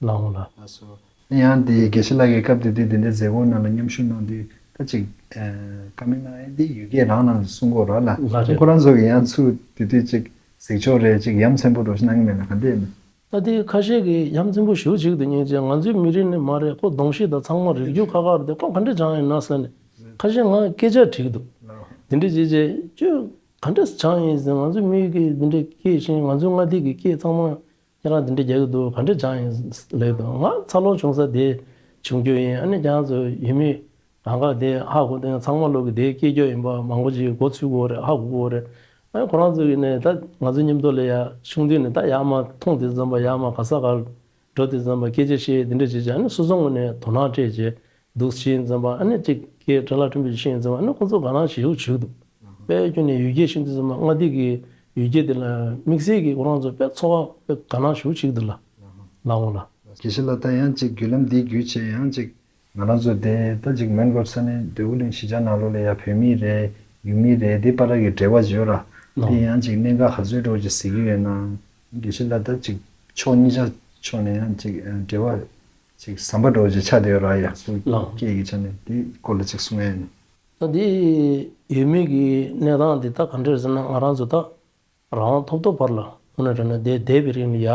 ལགས་འོང་ལགས། ལགས་སོ། ཡང་དེ་དགེ་བཤེས་ལགས་ཀྱིས་སྐབས་དེ་དུས་དེ་འདྲའི་མཛད་སྒོ་ནང་ལ་མཉམ་ཞུགས་གནང་དུས་ད་ཅིག་ཨ་བཀའ་མོལ་གནང་ཡས་འདི་ཡུལ་སྐད་རང་ནང་ལ་གསུང་གི་ཡོད་རེད་ལ། ལགས་རེད། ཁོ་རང་ཚོ་གིས་ཡང་ཚུར་དེ་དུས་ཅིག་གཟིགས་ཕྱོགས་རེད་ཅིག་ཡ་མཚན་པོ་འདྲ་ཞིག་གནང་གི་མེད་ན་ག་འདྲ་ཡིན་ན། ད་དེ་ཁ་ཤས་ཀྱིས་ཡ་མཚན་པོ་ཞེ་པོ་ཅིག་འདུག་སྙིང་རྗེ། ང་ཚོའི་མི་རིགས་ནི་མ་རེད། ཁོ་གདོང་ཤེས་དང་ཚང་མ་རིག་རྒྱུ་ཁག་ཁག་རེད་དེ་ཁོ་ག་འདྲ་སྦྱངས་ཡིན་ན་ཟེར་ནས་ཁ་ཤས་ང་སྐད་ཆ་དྲིས་འདུག་དེ་འདྲ་བྱས་བྱས་ཁྱོད་ག་འདྲ་སྦྱངས་ཡིན་ཟེར། ང་ཚོའི་མི་གི་དེ་འདྲ་སྐད་ཤེས། ང་ཚོའི་མངའ་སྡེ་གི་སྐད་ཚང་མ་ཁྱེད་རང་དེ་འདྲ་རྒྱག་གི་འདུག་ག་འདྲ་སྦྱངས་ཡིན་ལབ་འདུག་ང་འཚར་ལོངས་བྱུང་ས་དེ་བྱུང་རྒྱུ་ཡིན། ཨ་ནི་ཁྱེད་རང་ཚོ་ཡུལ་མི་གང་ག་དེ་ཧ་གོ་དེ་ཚང་མ་ལོག་གི་དེ་སྐད་སྐྱོ་ཡིན་པ་མང་པོ་ཅིག་མགོ་ཚོས་དགོས་རེད། ཧ་གོ་དགོས་རེད། ཨ་ནི་ཁོ་རང་ཚོ་གི་ནས་ད་ང་ཚོ་མཉམ་དུ་ལ་ཡ་ཆུང་དུས་ནས་ད་ཡར་མར་མཐོང་དེ་ཙམ་པ་ཡར་མར་ག་ས་ག་འགྲོ་དེ་ཙམ་པ་སྐད་ཆ་བཤད་དེ་འདྲ་བྱས་བྱས་ཨ་ནི་སོ་སོ་ངོས་ནས་དོ་སྣང་སྤྲད་བྱས་འདུག་ཤེས་ཙམ་པ་ཨ་ནི་ཅིག་སྐད་སྒྲ་ལ་ཐོན་པའི་ཤེས་ཙམ་པ་ཨ་ནི་ཁོ་ཚོ་དགའ་སྣང་ཞེ་པོ་བྱེད་ཀྱི་འདུག་དཔེ་ཁྱོན་ནས་ཡུལ་སྐད་ཤེས་དུས་ཙམ་པ་མངའ་སྡེ་གི་ཡུལ་སྐད་དེ་ལ་དམིགས་བསལ་གྱི་ཁོ་རང་ཚོ་དཔེ་ཚོར་བ་དཔེ་དགའ་སྣང་ཞེ་པོ་བྱེད་ཀྱི་འདུག་ལ། ལགས་འོང་ལགས། དགེ་བཤེས་ལགས་ད་ཡང་ཅིག་བརྒྱུད་ལམ་འདི་བརྒྱུད་བྱས་ཡང་ཅིག་ང་རང་ཚོ་དེ་ད་ཅིག་མོན་གྷོ་ས་གནས་འདོད་རྒུ་གླིང་གཞིས་ཆགས་ནང་ལོགས་ལ་ཡ་བོད་མི་རེད་ཡུལ་མི་རེད་དེ་བར་གྱི་འབྲེལ་བ་ཅིག་ཡོད་ར། ལགས། དེ་ཡང་ཅིག་གནད་འགག་ག་ཚོད་འདྲ་བོ་ཅིག་གཟིགས་ཀྱི་ཡོད་ན། དགེ་བཤེས་ལགས་ད་ཅིག་ཕྱོགས་གཉིས་ཆ་ཕྱོགས་ནས་ཡང་ཅིག་འབྲེལ་བ་ཅིག་ཟམ་པ་འདྲ་བོ་ཅིག་ཆགས་བསྡད་ཡོད་ར། ཡ་སུ་ལགས། སྐད་ཀྱི་ཆ་ནས་དེའི་སྐོར་ལ་ཅིག་གསུང་ཡ་ཡིན། ད་འདི་ཡུལ་མི་གི་གནས་སྟངས་འདི་ད་ག་འདྲ་རེད་ཟེར་ན། ང་རང་ཚོ་ད་རང་དབང་ཐོབ་ཐོབ་བར་ལ་དངོས་གནས་དྲང་གནས་འདས་འདས་པའི་རིང་ལ་ཡ།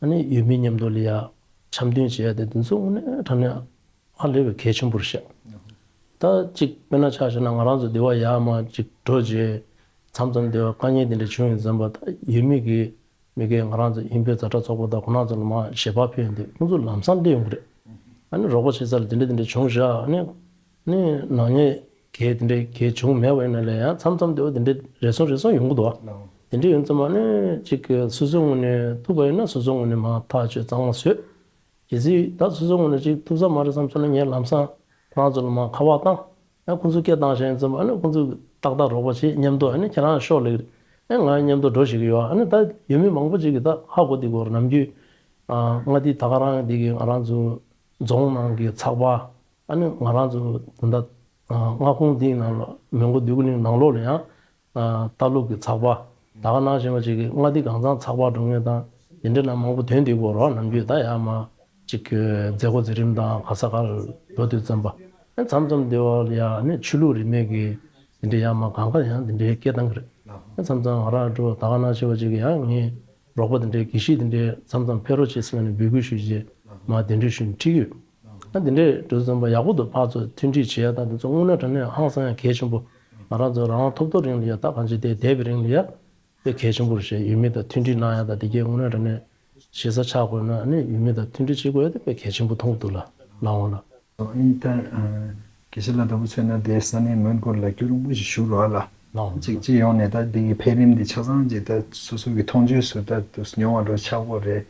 ཨ་ནི་ཡུལ་མི་མཉམ་དུ་ལ་ཡ་འཆམ་མཐུན་བྱེད་ཡ་དེ་དེ་ཚོ་དངོས་གནས་དྲང་གནས་ཧ་ལས་པའི་གལ་ཆེན་པོ་རེད་ཤག་ད་གཅིག་དཔེར་ན་ཆ་བཞག་ན། ང་རང་ཚོ་འདི་བ་ཡར་མར་གཅིག་འགྲོ་བྱས་མཚམས་མཚམས་འདི་བ་དཀའ་ངལ་འདི་འདྲ་བྱུང་ཡོང་ཙམ་པ། ད་ཡུལ་མི་གི་མི་སྒེར་ང་རང་ཚོ་ཨིན་བོད་མཛའ་འབྲེལ་ཚོགས་པ་དང་ཁོང་རྣམ་ཚོ་ལ་མར་ཞལ་པར་ཕུལ་ཡོང་དུས། ཁོང་ཚོ་ལམ་སང་སླེབས་ཡོང་གི་རེད། ཨ་ནི་རོགས་པ་བྱེད་ས་ལ་འདི་འདྲ་འདི་འདྲ་བྱུང་བཞག་ཨ་ནི་ནི་ནག་ཉེས་གལ་དེ་འདྲའི་གལ་བྱུང་མེད་པ་ཡིན་ན་ལས་ཡང་མཚམས་མཚམས་དེ་བ་དེ་འདྲའི་རེ་ཟུང་རེ་ཟུང་ཡོང་གི་འདུག་བ། དེ་འདྲའི་ཡོང་ཙམ་པ་ནི་གཅིག་གི་སོ་སོའི་ངོས་ནས་ཐུབ་པ་ཡིན་ན་སོ་སོའི་ངོས་ནས་མར་ཐག་གཅོད་གཙང་མ་བཟོས། གལ་སྲིད་ད་སོ་སོའི་ངོས་ནས་ཅིག་ཐུབ་ས་མ་རེད་བསམ་སོང་ན། ངས་ལམ་སང་ཁོ་རང་ཚོ་ལ་མར་ཁ་པར་བཏང་། ཡང་ཁོང་ཚོ་སྐད་བཏང་བཞག་ཡིན་ཙམ་པ། ཨ་ནི་ཁོང་ཚོ་ཏག་ཏག་རོགས་པ་བྱེད། མཉམ་དུ་ཨ་ནི་ཁྱེད་རང་ཤོག་ལེགས་རེད། ཨ་ང་མཉམ་དུ་འགྲོ་ཞིག་གི་ཡོད། ཨ་ནི་ད་ཡུལ་མི་མང་པོ་ཅིག་གིས་ད་ཧ་གོ་བསྡད་ཀྱི་ཡོད་རེད། ནམ་རྒྱུན་ཨ་མངའ་སྡེ་ད་ག་རང་འདི་གི་ང་རང་ཚོ་རྫོང་ནང་གི་ཚགས་པར། ཨ་ནི་ང་རང་ཚོ་ད་ལྟ་ཨ་མངའ་ཁོངས་འདིའི་ནང་ལ་མོན་གྷོ་འདོད་རྒུ་གླིང་ནང་ལོགས་ལ་ཡང་ཨ་ལྟ་ཀློག་གི་ཚགས་པར། ད་ག་ནང་བཞིན་པ་ཅིག་གི་མངའ་སྡེ་གང་ཚང་ཚགས་པར་འགྲོ་མཁན་དང་དེ་འདྲ་ནང་མང་པོ་ཐོན་བསྡད་ཀྱི་ཡོད་རེད། ནམ་རྒྱུན་ད་ཡར་མར་ཅིག་གི་མཛད་སྒོ་མཛད་རིམ་དང་ག་ས་གར་འགྲོ་དུས་ཙམ་པ། ཨ་མཚམས་མཚམས་འདི་བ་ལ་ཡང་ཨ་ནི་ཆོས་ལུགས་རིས་མེད་ཀྱི་དེ་འདྲ་ཡར་མར་གང་ག་ཡང་དེ་འདྲའི་སྐད་བཏང་གི་རེད། ཨ་མཚམས་མཚམས་ང་རང་འགྲོ་ད་ག་ནང་བཞིན་པ་ཅིག་གི་ཡང་ངས་རོགས་པ་དེ་འདྲའི་དགེ་བཤེས་དེ་འདྲའི་མཚམས་མཚམས་ཕེབས་རོགས་བྱེད་ཟེར་ནས་འབོད་སྐུལ་ཞུས་རྗེས་མར་གདན་འདྲེན་ཞུས་ནས་ཁྲིད་ཀྱི་ཡོད། ཨ་འདི་འདྲས་འགྲོ་དུས་ཙམ་པ་ཡག་པོ་འདུག་ཕར་ཚུར་མཐུན་སྒྲིལ་བྱེད་ཡ་དང་དེ་ཚོ་དངོས་གནས་དྲང་གནས་ཧང་སང་ཡ་གལ་ཆེན་པོ། ང་རང་ཚོ་རང་དབང་ཐོབ་ཐོབ་རིང་ལ་ཡ། ད་གང་ཅི་དེ་འདས་པའི་རིང་ལ་ཡ་དཔེ་གལ་ཆེན་པོ་རེད་ཤག་ཡུལ་མི་དང་མཐུན་སྒྲིལ་གནང་ཡ་དང་དེ་གས་དངོས་གནས་དྲང་གནས་ཞེ་ས་ཆགས་དགོས་ན། ཨ་ནི་ཡུལ་མི་དང་མཐུན་སྒྲིལ་བྱེད་དགོས་ཡ་དེ་དཔེ་གལ་ཆེན་པོ་མཐོང་གི་འདུག་ལགས། ལགས་འོང་ལགས། ཨིན་ད་ཨ་དགེ་བཤེས་ལགས་ལྟ་བུ་མཚོན་ན་དེ་ས་གནས་མོན་གྷོ་ལ་རྒྱུན་རིང་པོ་ཞིག་བཞུགས་རོགས་ལ། ལགས་འོང་། ཅིག་སྤྱི་ཡོངས་ནས་ད་འདི་གི་འཕེལ་རིམ་འདི་ཆ་ཚང་ཅིག་ད་སོ་སོ་གི་མཐོང་ཆོས་སུ་ད་དུ་མྱོང་བ་འགྲོ་ཆགས་པོ་རེད།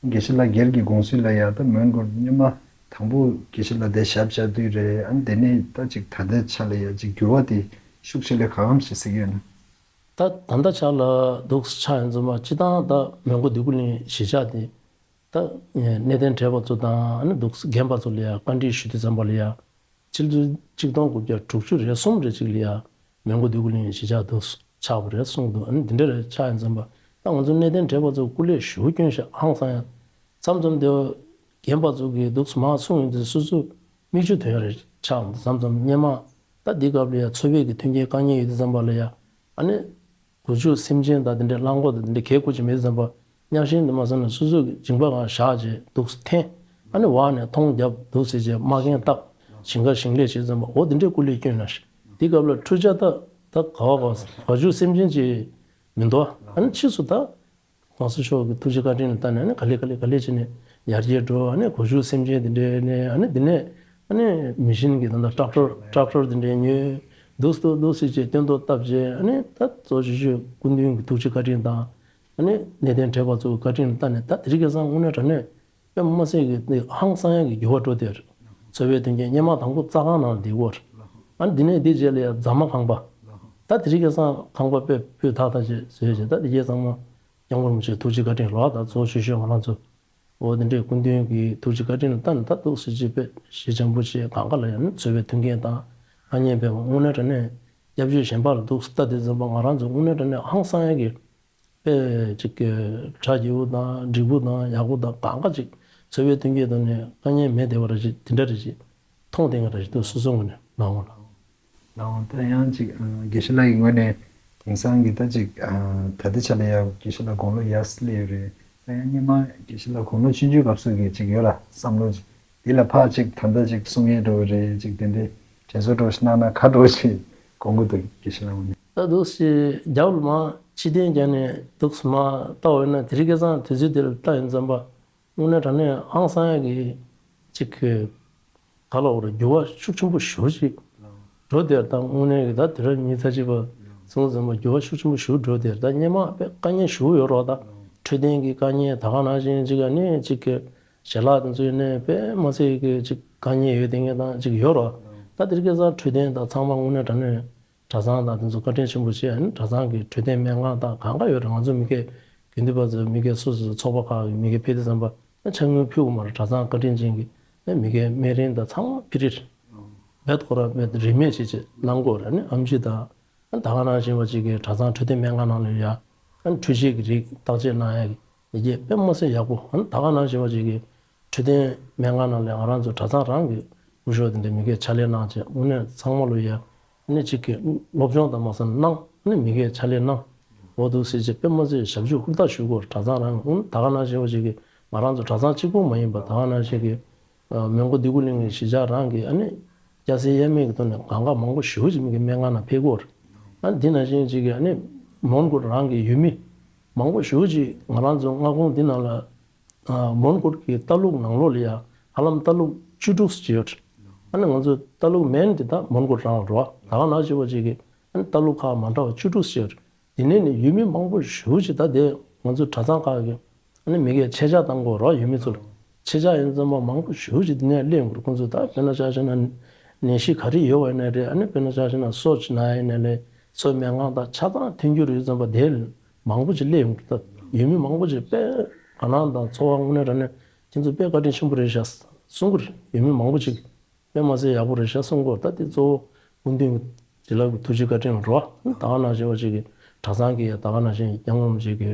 དགེ་བཤེས་ལགས་སྒེར་གྱི་དགོངས་ཚུལ་ལ་ཡ། ད་མོན་གྷོར་སྔོན་མ་དང་པོ་དགེ་བཤེས་ལགས་དེ་ཞབས་བཅགས་དུས་རེད། ཨ་ནི་དེ་ནས་ད་ཅིག་ད་ལྟའི་ཆ་ལ་ཡ་ཅིག་འགྱུར་བ་དེ་ཤུགས་ཆེ་ལ་ག་གམ་ཞིག་གཟིགས་ཡོད་ན། ད་ད་ལྟ་ཆ་ལ་འདུག་ཆགས་ཡོང་ཙམ་པ། སྤྱི་བཏང་ད་མོན་གྷོ་འདོད་རྒུ་གླིང་གཞིས་ཆགས་དེ་ད་གནས་བརྟན་བགྲེས་པ་ཚོ་དང་། ཨ་ནི་འདུག་རྒན་པ་ཚོ་ལ་ཡ་བཀའ་འདྲི་ཞུ་དུས་ཙམ་པ་ལ་ཡ། ཕྱི་ལོ་ཆིག་སྟོང་དགུ་བརྒྱ་དྲུག་ཅུ་རེ་གསུམ་རེ་གཅིག་ལ་ཡ་མོན་གྷོ་འདོད་རྒུ་གླིང་གཞིས་ཆགས་དུ་ཆགས་པ་རེད་གསུངས་འདུག་ཨ་ནི་འདི་འདྲ་རེ་ཆགས་ཡོང་ཙམ་པ། ད་ང་ཚོ་གནས་བརྟན་བགྲེས་པ་ཚོ་སྐུ་ལས་ཞེ་པོ་བསྐྱོན་ཤག་ཧང་སང་ཡ། མཚམས་མཚམས་དེ་རྒན་པ་ཚོ་གིས་འདུག་མར་གསུངས་ཡོང་དུས་སོ་སོ་མིག་ཆུ་ཐོན་ཡ་རེ་ཆགས་འདུག་མཚམས་མཚམས་སྔོན་མ་ད་འདི་སྐབས་ལ་ཡ་འཚོ་བའི་གི་མཐུན་རྐྱེན་དཀའ་ངལ་ཡོད་དུས་ཙམ་པ་ལ་ཡ། ཨ་ནི་སྒོ་ཕྱུགས་སེམས་ཅན་དང་དེ་འདྲའི་གླང་གོག་དང་དེ་འདྲའི་གས་གོ་ཅིག་མེད་ཙམ་པ། གཉའ་ཤིང་དུ་མ་སོང་ན་སོ་སོ་གི་མཇིང་པ་སྒང་བཞག་བྱས་འདུག་སེ་འཐེན། ཨ་ནི་འོག་ནས་མཐོང་རྒྱབ་འདུག་སེ་བྱས་མ་རྒན་བཏགས་ཞིང་ཁ་ཞིང་ལས་བྱེད་ཙམ་པ། འོ་དེ་འདྲའི་སྐུ་ལས་བསྐྱོན་ན་ཤི། དེ་སྐབས་ལ་འཕྲུལ་ཆས་ད་ད་ག་བ་ག་སྒོ་ཕྱུགས་སེམས་ཅན་ཅིག་མི་འདུག་ཨ་ནི་ཕྱིས་སུ་ད་གོང་ས་མཆོག་གི་ཐུགས་རྗེ་བཀའ་དྲིན་ལ་བརྟེན་ནས། ཨ་ནི་ག་ལེ་ག་ལེ་ག་ལེ་བྱས་ནས་ཡར་རྒྱས་འགྲོ། ཨ་ནི་སྒོ་ཕྱུགས་སེམས་ཅན་དེ་འདྲའི་ནས། ཨ་ནི་དེ་ནས་ཨ་ནི་མི་ཤིན་གྱི་ད་ལྟ་ཊེག་ཊར་ཊེག་ཊར་དེ་འདྲའི་ཉོས། འདུག་སེ་འདུག་སེ་འདུག་སེ་བྱས་སྟོན་ཐོག་བཏབ་བྱས། ཨ་ནི་ད་གཙོ་ཆེ་ཤོས་སྐུ་མདུན་གྱི་ཐུགས་རྗེ་བཀའ་དྲིན་དང་། ཨ་ནི་གནས་བརྟན་བགྲེས་པ་ཚོའི་བཀའ་དྲིན་ལ་བརྟེན་ནས་ད་དེ་རིང་ཁ་སང་དངོས་གནས་དྲང་གནས་དཔེ་མ་སྲིད་ཀྱི་ཧང་སང་ཡ་གི་འགྱུར་བ་འགྲོ་བསྡད་ཡོད་རེད། འཚོ་བའི་མཐུན་རྐྱེན་སྔོན་མ་དང་པོ་རྩྭ་ཁང་ནང་ལ་བསྡད་ཀྱི་ཡོད་རེད། ཨ་ནི་དེ་ནས་དེ་རྗེས་ལ་ཡ་རྫ་མ་ཁང་པ། ད་དེ་རིང་ཁ་སང་ཁང་པ་དཔེ་སྤུས་དག་དག་ཅིག་བཟོས་བྱས། ད་དེ་རྗེས་ཚང་མ་སྐྱབས་མགོན་རིན་པོ་ཆེའི་ཐུགས་རྗེ་བཀའ་དྲིན་རེད་བ། ད་གཙོ་ཆེ་ཤོས་ང་རང་ཚོ། འོ་དེ་འདྲའི་སྐུ་མདུན་གྱི་ཐུགས་རྗེ་བཀའ་དྲིན་ལ་བརྟེན་ནས་ད་འདུག་སེ་བྱས་དཔེ་ཞེ་ཅང་པོ་ཅིག་གང་ག་ལ་ཡང་ནི་འཚོ་བའི་མཐུན་རྐྱེན་དང་དཀའ་ངལ་མེད་པ། དངོས་གནས་དྲང་གནས་སྐྱབས་བཅོལ་གཞན་པ་ལ་འདུག་སེ་ལྟ་དུས་ཙམ་པ་ང་རང་ཚོ་དངོས་གནས་དྲང་གནས་ཧང་སང་ཡ་གི་དཔེ་ཅིག་གི་གྲ་རྒྱས་པོ་དང་འགྲིག་པོ་དང་ཡག་པོ་དང་། གང་ག་ཅིག་འཚོ་བའི་མཐུན་རྐྱེན་ཐོག་ནས་དཀའ་ངལ་མེད་བསྡད་པ་ར་ཅིག་དེ་འདྲ་རེ་ཅིག་མཐོང་བསྡད་མཁན་ར་ཅིག་འདུག་སོ་སོའི་ངོས་ནས་ལབ་འོང་ལགས། ལགས་འོང་། ད་ཡང་ཅིག་ཨ་དགེ་བཤེས་ལགས་ཀྱི་ངོས་ནས་དེང་སང་གི་ད་ཅིག་ཨ་ད་ལྟའི་ཆ་ལ་ཡ་དགེ་བཤེས་ལགས་དགུང་ལོ་ཡར་སླེབས་ཡོད་རེད། ད་ཡང་སྔོན་མ་དགེ་བཤེས་ལགས་དགུང་ལོ་ཆུང་ཆུང་སྐབས་སུ་གི་ཅིག་ཡོད་ལ་བསམ་བློ་ཅིག་འདི་ལ་ཕར་ཅིག་ད་ལྟ་ཅིག་གསུང་ཡས་འགྲོ་བ་རེད། ཅིག་དེ་འདྲའི་དྲན་གསོ་འདྲ་བོ་ཞིག་གནང་ན་ག་འདྲ་བོ་ཞིག་དགོངས་ཀྱི་འདུག་དགེ་བཤེས་ལགས་ངོས་ནས། ད་འདུག་སེ་རྒྱབ་ལ་མར་ཕྱིར་འཐེན་བརྒྱབ་ནས་འདུག་སེ་མར་ལྟ་བ་ཡིན་ན། དེ་རིང་ཁ་སང་དུས་ཚོད་འདི་ལ་ལྟ་ཡོང་ཙམ་པ། དངོས་གནས་དྲང་གནས་ཧང་སང་ཡ་གི་ཅིག་གི་ག་ལ་འོ་རེད། འགྱུར་བ་ཤུགས་ཆེན་པོ་ཞེ་པོ་ཅིག་འགྲོ་བསྡད་ཡོད་རེད། ད་དངོས་གནས་ཀྱི་ད་དུས་རབས་ཉི་ཤུ་རྩ་གཅིག་པ་སོང་ཙམ་པ་འགྱུར་བ་ཤུགས་ཆེན་པོ་ཞེ་པོ་འགྲོ་བསྡད་ཡོད་རེད། ད་སྔོན་མ་དཔེ་དཀའ་ངལ་ཞེ་པོ་ཡོད་རེད་བ། ད་འཕྲོད་བསྟེན་གྱི་དཀའ་ངལ། ད་ག་ནང་བཞིན་ཅིག་ཨ་ནི་ཅིག་གི་ཞལ་ལག་དེ་ཚོ་ཡིན་ནའི་དཔེ་མ་སྲིད་ཀྱི་ཅིག་དཀའ་ངལ་ཡོད་བསྡད་མཁན་དང་ཅིག་ཡོད་རེད་བ། ད་དེ་རིང་ཁ་སང་འཕྲོད་བསྟེན་དང་ཚང་མ་དངོས་གནས་དྲང་གནས་གྲྭ་ཚང་དང་དེ་ཚོ་བཀའ་དྲིན་ཆེན་པོ་བྱས། ཨ་ནི་གྲྭ་ཚང་གི་འཕྲོད་བསྟེན་སྨན་ཁང་དང་གང་ག་ཡོད་རེད། ང་ཚོ་མི་སྒེར་དགེ་འདུན་པ་ཚོ་མི་སྒེར་སོ་སོ་སོ་ཚོགས་པ་ཁག་གི་མི་སྒེར་ཕེབས་དུས་ཙམ་པ་ཨ་ཆ་དངུལ་ཕུལ་གི་མ་རེད། གྲྭ་ཚང་བཀའ་དྲིན་ཅན་གྱི་ཨ་མི་སྒེར་སྨན་རིན་དང་ཚང་མ་ཕི་རི་རེད། བེད་ཁོ་ར་བེད་རིན་མེད་བྱས་བྱས་གནང་གི་ཡོད་རེད། ཨ་ནི་ཨེམ་ཆི་དང་ཨ་ནི་ད་ག་ནང་བཞིན་པ་ཅིག་གི་གྲྭ་ཚང་འཕྲོད་བསྟེན་སྨན་ཁང་ནང་ལ་ཡ་ཨ་ནི་འཕྲུལ་ཆས་ཀྱི་རིགས་བརྟག་དཔྱད་གནང་ཡ་གི་ མི་སྐད་དཔེ་མ་སྲིད་ཡག་པོ། ཨ་ནི་ད་ག་ནང་བཞིན་པ་ཅིག་གི་འཕྲོད་བསྟེན་སྨན་ཁང་ནང་ལ་ང་རང་ཚོ་གྲྭ་ཚང་རང་གི་སྐུ་ཞབས་དེ་འདྲ་མི་སྐད་ཕྱག་ལས་གནང་བྱས། དངོས་གནས་ཚང་མ་ལོ་ཡ་ཨ་ནི་ཅིག་གི་སློབ་སྦྱོང་དང་མ་སོང་གནང་། ཨ་ནི་མི་སྐད་ཕྱག་ལས་གནང་། འོ་འདུག་སེ་བྱས་དཔེ་མ་སྲིད་ཞབས་ཕྱི་ཧུར་ཐག་ཞུ་དགོས། གྲྭ་ཚང་རང་ཨ་ནི་ད་ག་ནང་བཞིན་པ་ཅིག་གི་ང་རང་ཚོ་གྲྭ་ཚང་གཅིག་པོ་མ་ཡིན་པ། ད་ག་ནང་བཞིན་གི་མོན་གྷོ་འདོད་རྒུ་གླིང་གི་གཞིས་ཆགས་རང་གི་ཨ་ནི་སྐྱ་སེར་དབྱེར་མེད་ཀྱི་ཐོག་ནས་གང་ག་མང་པོ་ཞེ་པོ་ཅིག་མི་གི་སྨན་ཁང་ནང་ཕེབས་ཀྱི་ཡོད་རེད། ཨ་ནི་འདི་ནང་བཞིན་ཅིག་གི་ཨ་ནི་མོན་གྷོ་རང་གི་ཡུལ་མི་མང་པོ་ཞེ་པོ་ཅིག་ང་རང་ཚོ་མངའ་ཁོངས་འདི་ནང་ལ་ཨ་མོན་གྷོ་གི་ལྟ་ལུགས་ནང་ལོགས་ལ་ཡ་ཧ་ལམ་ལྟ་ལུགས་བཅུ་དྲུག་ཅིག་ཡོད་རེད། ཨ་ནི་ང་ཚོ་ལྟ་ལུགས་མེན་དེ་ད་མོན་གྷོ་རང་རེད་བ། ད་ག་ནང་བཞིན་པ་ཅིག་གི་ཨ་ནི་ལྟ་ལུགས་ཁག་མ་འདྲ་བ་བཅུ་དྲུག་ཅིག་ཡོད་རེད། དེ་ནས་ནི་ཡུལ་མི་མང་པོ་ཞེ་པོ་ཅིག་ད་དེ་ང་ཚོ་གྲྭ་ཚང་ཁག་གི་ཨ་ནི་མི་སྐད་ཆེད་བཅར་བཏང་དགོས་རོགས། ཡུལ་མི་ཚོ་ལ་ཆེད་བཅར་ཡིན་ཙམ་པ་མང་པོ་ཞེ་པོ་ཅིག་དེ་ནས་སླེབས་ཡོང་གི་རེད། ཁོང་ཚོ་ད་དཔེར་ན་ཆ་བཞག་ན་ནད་གཞི་ག་རེ་ཡོད་པ་ཡིན་ན་རེད། ཨ་ནི་དཔེར་ན་ཆ་བཞག་ན་སོ་ཅིག་ན་ཡིན་ན་ལས་སོ་སྨན་ཁང་དང་ཆ་ཚང་ཐོན་རྒྱུ་རེད་ཙམ་པ་དེ་མང་པོ་ཅིག་སླེབས་ཡོང་གི་རེད། ད་ཡུལ་མི་མང་པོ་ཅིག་དཔེ་དགའ་སྣང་དང་ཚོར་བ་དངོས་གནས་དྲང་གནས་ཁྱེད་ཚོ་དཔེ་བཀའ་དྲིན་ཆེན་པོ་རེད་ཤག་གསུང་གི་རེད། ཡུལ་མི་མང་པོ་ཅིག་དཔེ་མ་སྲིད་ཡག་པོ་རེད་ཤག་གསུང་གི་ཡོད། ད་དེ་གཙོ་བོ་སྐུ་མདུན་བྱིན་རླབས་ཀྱི་ཐུགས་རྗེ་བཀའ་དྲིན་རོ། ད་ག་ནང་བཞིན་པ་ཅིག་གི་གྲྭ་ཚང་གི་ད་ག་ནང་བཞིན་སྐྱབས་མགོན་ཅིག་གི་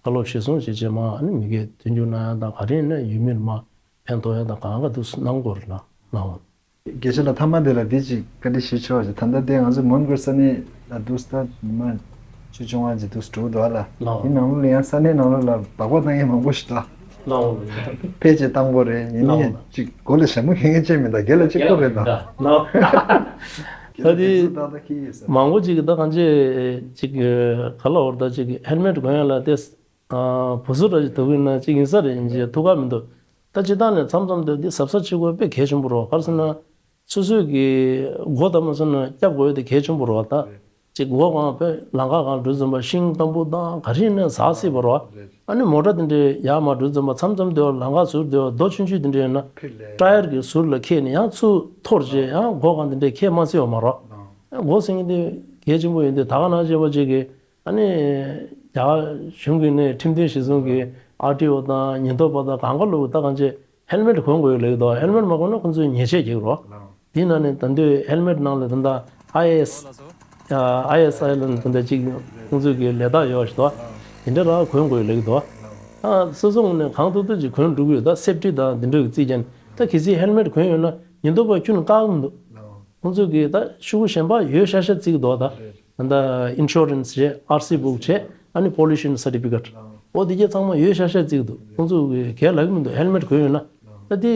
བཀའ་སློབ་གཞིར་བཟུང་བྱས་རྗེས་མ་ཨ་ནི་མི་སྐད་དོན་འཁྱོལ་གནང་ཡ་དང་ག་རེ་ཡིན་ན་ཡུལ་མི་ལ་མ་ཕན་ཐོགས་ཡ་དང་གང་ག་འདུག་སེ་གནང་དགོས་རེད་ལ་གནང་བ། དགེ་བཤེས་ལགས་མཐའ་མ་དེ་ལ་འདི་ཅིག་བཀའ་འདྲི་ཞུ་ཆོག་ཅིག་ད་ལྟ་དེ་ང་ཚོ་མོན་གྷོ་ས་གནས་ལ་འདུག་སེ་ད་ཉི་མ་བཅུ་བཅོ་ལྔ་ཅིག་འདུག་སེ་འགྲོ་གི་འདུག་ཨ་ལ། ལའོ། དེ་ནང་ལོགས་ལ་ཡང་ས་གནས་ནང་ལོགས་ལ་སྦག་སྦག་བཏང་མཁན་མང་པོ་ཞིག་འདུག་ལའོ། ཕལ་ཆེར་བཏང་དགོས་རེད། ཡིན་ནའི་ལའོ། ཅིག་སྒོ་ལ་ཞྭ་མོ་འཁྱེར་མཁན་ཅིག་མི་འདུག་སྒེར་ལ་གཅིག་པོ་རེད་འདུག་ལའོ། ད་དེ་ད་ལྟ་ཁྱི་ཡིན་ས། མང་པོ་ཅིག་གིས་ད་གང་ཅི་ཅིག་ག་ལ་འོར་ད་ཅིག་ཧེལ་མེད་གོན་ཡ་ལ་དེ་བུ་སུ་ར་ཅིག་དུག་གི་ན་ཅིག་ཡིན་ས་རེད། ཡིན་ཅིག་ཐུག་ག་མི་འདུག་ད་སྤྱིར་བཏང་ནས་མཚམས་མཚམས་དེ་འདི་གཟབ་གཟབ་བྱེད་དགོས་དཔེ་གལ་ཆེན་པོ་རེད་བ། ག་རེ་ཟེར་ན། སོ་སོའི་གི་སྒོ་དང་མ་སོང་ན་སྐྱབས་དགོས་དེ་གལ་ཆེན་པོ་རེད་བ། ད་ཅིག་སྒོ་གང་བས་ལམ་ཁ་གང་འགྲོ་ཙམ་པ་ཤིང་སྐམ་པོ་དང་ག་རེ་ཡིན་ན་ཟག་སྲིད་པ་རེད་བ། ཨ་ནི་མོ་ཊ་དེ་འདྲའི་ཡར་མར་འགྲོ་ཙམ་པ་མཚམས་མཚམས་དེ་བ་ལམ་ཁ་ཟུར་དེ་བ་རྡོ་ཆུང་ཆུང་དེ་འདྲ་ཡོད་ན་ཊ་ཡར་གི་ཟུར་ལ་འཁེལ་ནས་ཡང་ཚུར་འཐོར་རྗེས་ཡང་སྒོ་གང་དེ་འདྲའི་འཁེལ་མ་སྲིད་པ་མ་རེད་བ། སྒོ་ཟེར་མཁན་དེ་གལ་ཆེན་པོ་ཡིན་དུས་ད་ག་ནང་བཞིན་པ་ཅིག་གི་ཨ་ནི་རྒྱ་གཞུང་གི་ནས་ཁྲིམས་མཐུན་གཞི་བཟུང་གི་ཨར་ཊི་ཨོ་དང་ཉེན་རྟོག་པ་དང་གང་ག་ལོ་ད་གང་ཅི་ཧེལ་མེད་གོན་དགོས་ལབ་ཀྱི་འདུག་ཧེལ་མེད་མ་གོན་ན་ཁོང་ཚོས་ཉེས་ཆད་རྒྱག་གི་རེད། དེ་ནང་ནས་ད་དུང་ཧེལ་མེད་ནང་ལ་ད་ལྟ་ཨའི་ཨེས་ཨའི་ཨེས་ཨའི་ལ་ད་ལྟ་ཅིག་ཁོང་ཚོས་ཀྱི་ལས་རྟགས་ཡོད་ཞིག་འདུག་དེ་འདྲ་རང་གོན་དགོས་ལབ་ཀྱི་འདུག་ཨ་སོ་སོ་ངོས་ནས་གང་ཐུབ་ཐུབ་ཅིག་གོན་འགྲོ་གི་ཡོད། ད་སེབ་ཊི་དང་དེ་འདྲ་གི་རྩིས་ཀྱང་ད་གལ་སྲིད་ཧེལ་མེད་གོན་ཡོད་ན་ཉེན་རྟོག་པ་ཁྱོན་ནས་བཀག་གི་མི་འདུག་ཁོང་ཚོས་ཀྱི་ད་ཤོག་གུ་གཞན་པ་ཡོད་ཤག་ཤག་བརྩི་གི་འདུག་ད་ད་ལྟ་ཨིན་ཤོ་རན་སི་བྱས། ཨར་སི་བུག་བྱས། ཨ་ནི་པོ་ལུ་ཤན་སར་ཊི་ཕི་ཀེ་ཊི། འོ་དེ་གྱད་ཚང་མ་ཡོད་ཤག་ཤག་བརྩི་གི་འདུག་ཁོང་ཚོ་གི་གལ་ལབ་ཀྱི་མི་འདུག་ཧེལ་མེད་གོན་ཡོད་ན། ད་དེ་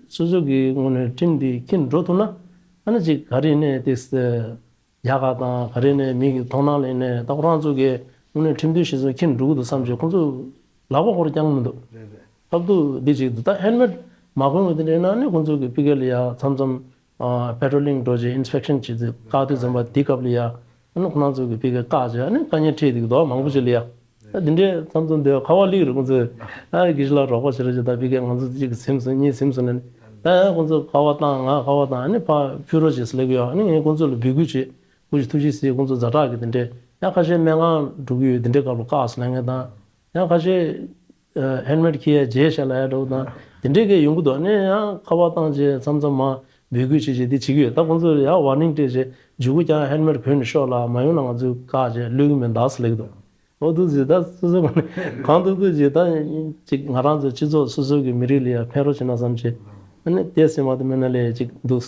སོ་སོ་གི་ངོས་ནས་ཁྲིམས་དེ་འཁྱེར་འགྲོ་ཐུབ་ན། ཨ་ནི་ཅིག་ག་རེ་ནས་དེ་རྒྱ་གར་དང་ག་རེ་ནས་མི་གི་མཐོང་སྣང་ལེན་ནས་ད་ཁོ་རང་ཚོ་གི་དངོས་གནས་ཁྲིམས་མཐུན་གཞི་བཟུང་འཁྱེར་འགྲོ་གི་འདུག་བསམ་བྱས་ཁོང་ཚོ་ལག་པ་ཁོ་རང་བརྐྱང་གི་མི་འདུག་སྐབས་དུ་འདི་ཅིག་འདུག་ད་ཧེལ་མེད་མ་གོན་པ་དེ་འདྲ་ཡིན་ན་ནི་ཁོང་ཚོ་གི་ཕི་ཀེ་ལ་ཡ་མཚམས་མཚམས་པེ་ཊོ་ལིང་འགྲོ་རྗེས་ཨིན་སི་པེག་ཤན་བྱེད་དུས་བཀག་དུས་ཙམ་པ་དེའི་སྐབས་ལ་ཡ་ཨ་ནི་ཁོ་རང་ཚོ་གི་ཕི་ཀེ་བཀག་རྗེས་ཨ་ནི་དཀའ་ངལ་འཕྲད་འདུག་དོ་མང་པོ་ཅིག་ལ་ཡ། ད་འདི་འདྲའི་མཚམས་མཚམས་དེ་ཁ་བ་ལིག་རེད། ཁོང་ཚོས་ཨ་དགེ་བཤེས་ལགས་རོགས་པ་བྱེད་རོགས་བྱེད། ད་ཕི་ཀེ་ང་ཚོ་གཅིག་ཟིན་སོང་གཉིས་ཟིན་སོང་ནས་ད་ཁོང་ཚོ་ཁ་བ་བཏང་ང་ཁ་བ་བཏང་ཨ་ནི་ཕར་ཕུད་རོགས་བྱེད་ཟེར་ལབ་ཀྱི་ཡོད། ཨ་ནི་ངས་ཁོང་ཚོ་ལ་འབོད་སྐུལ་བྱེད། སྐུ་མཁྱེན་ཐུགས་རྗེ་གཟིགས། ཁོང་ཚོ་ཛ་དྲག་གི་དེ་འདྲས་ཡང་ཁ་ཤས་སྨན་ཁང་འགྲོ་གི་ཡོད། དེ་འདྲས་སྐབས་ལ་བཀག་སོང་ལབ་མཁན་དང་། ཡང་ཁ་ཤས་ཨ་ཧེལ་མེད་འཁྱེར་ཡ་བརྗེད་ཤག་ལབ་ཡ་འདྲ་བོ་དང་དེ་འདྲས་གས་ཡོང་གི་འདུག་ཨ་ནི་ཡང་ཁ་པར་བཏང་བྱས་མཚམས་མཚམས་མར་འབོད་སྐུལ་བྱེད་བྱེད་དེ་བྱེད་ཀྱི་ཡོད། ད་ཁོང་ཚོ་ཡང་ཝར་ནིང་སྤྲད་བྱས་མཇུག་གུ་ཀྱང་ཧེལ་མེད་གོན་ནས་ཤོག་ལབ། མ་ཡོང་ན་ང་ཚོས་བཀག་བྱས་གློད་ཀྱི་མིན་ད་ཟེར་ལབ་ཀྱི་འདུག་འོ་འདུག་ཟེར་ད་སོ་སོ་གང་ཐུབ་ཐུབ་བྱས་ད་ཅིག་ང་རང་ཚོ་སྤྱི་ཚོགས་སོ་སོ་གི་མི་རིགས་ལ་ཡང་ཕན་རོགས་བྱེད་ན་བསམ་བྱས་ཨ་ནི་ཏོག་ཙམ་མ་གཏོགས་མེད་ན་ལས་ཅིག་འདུག་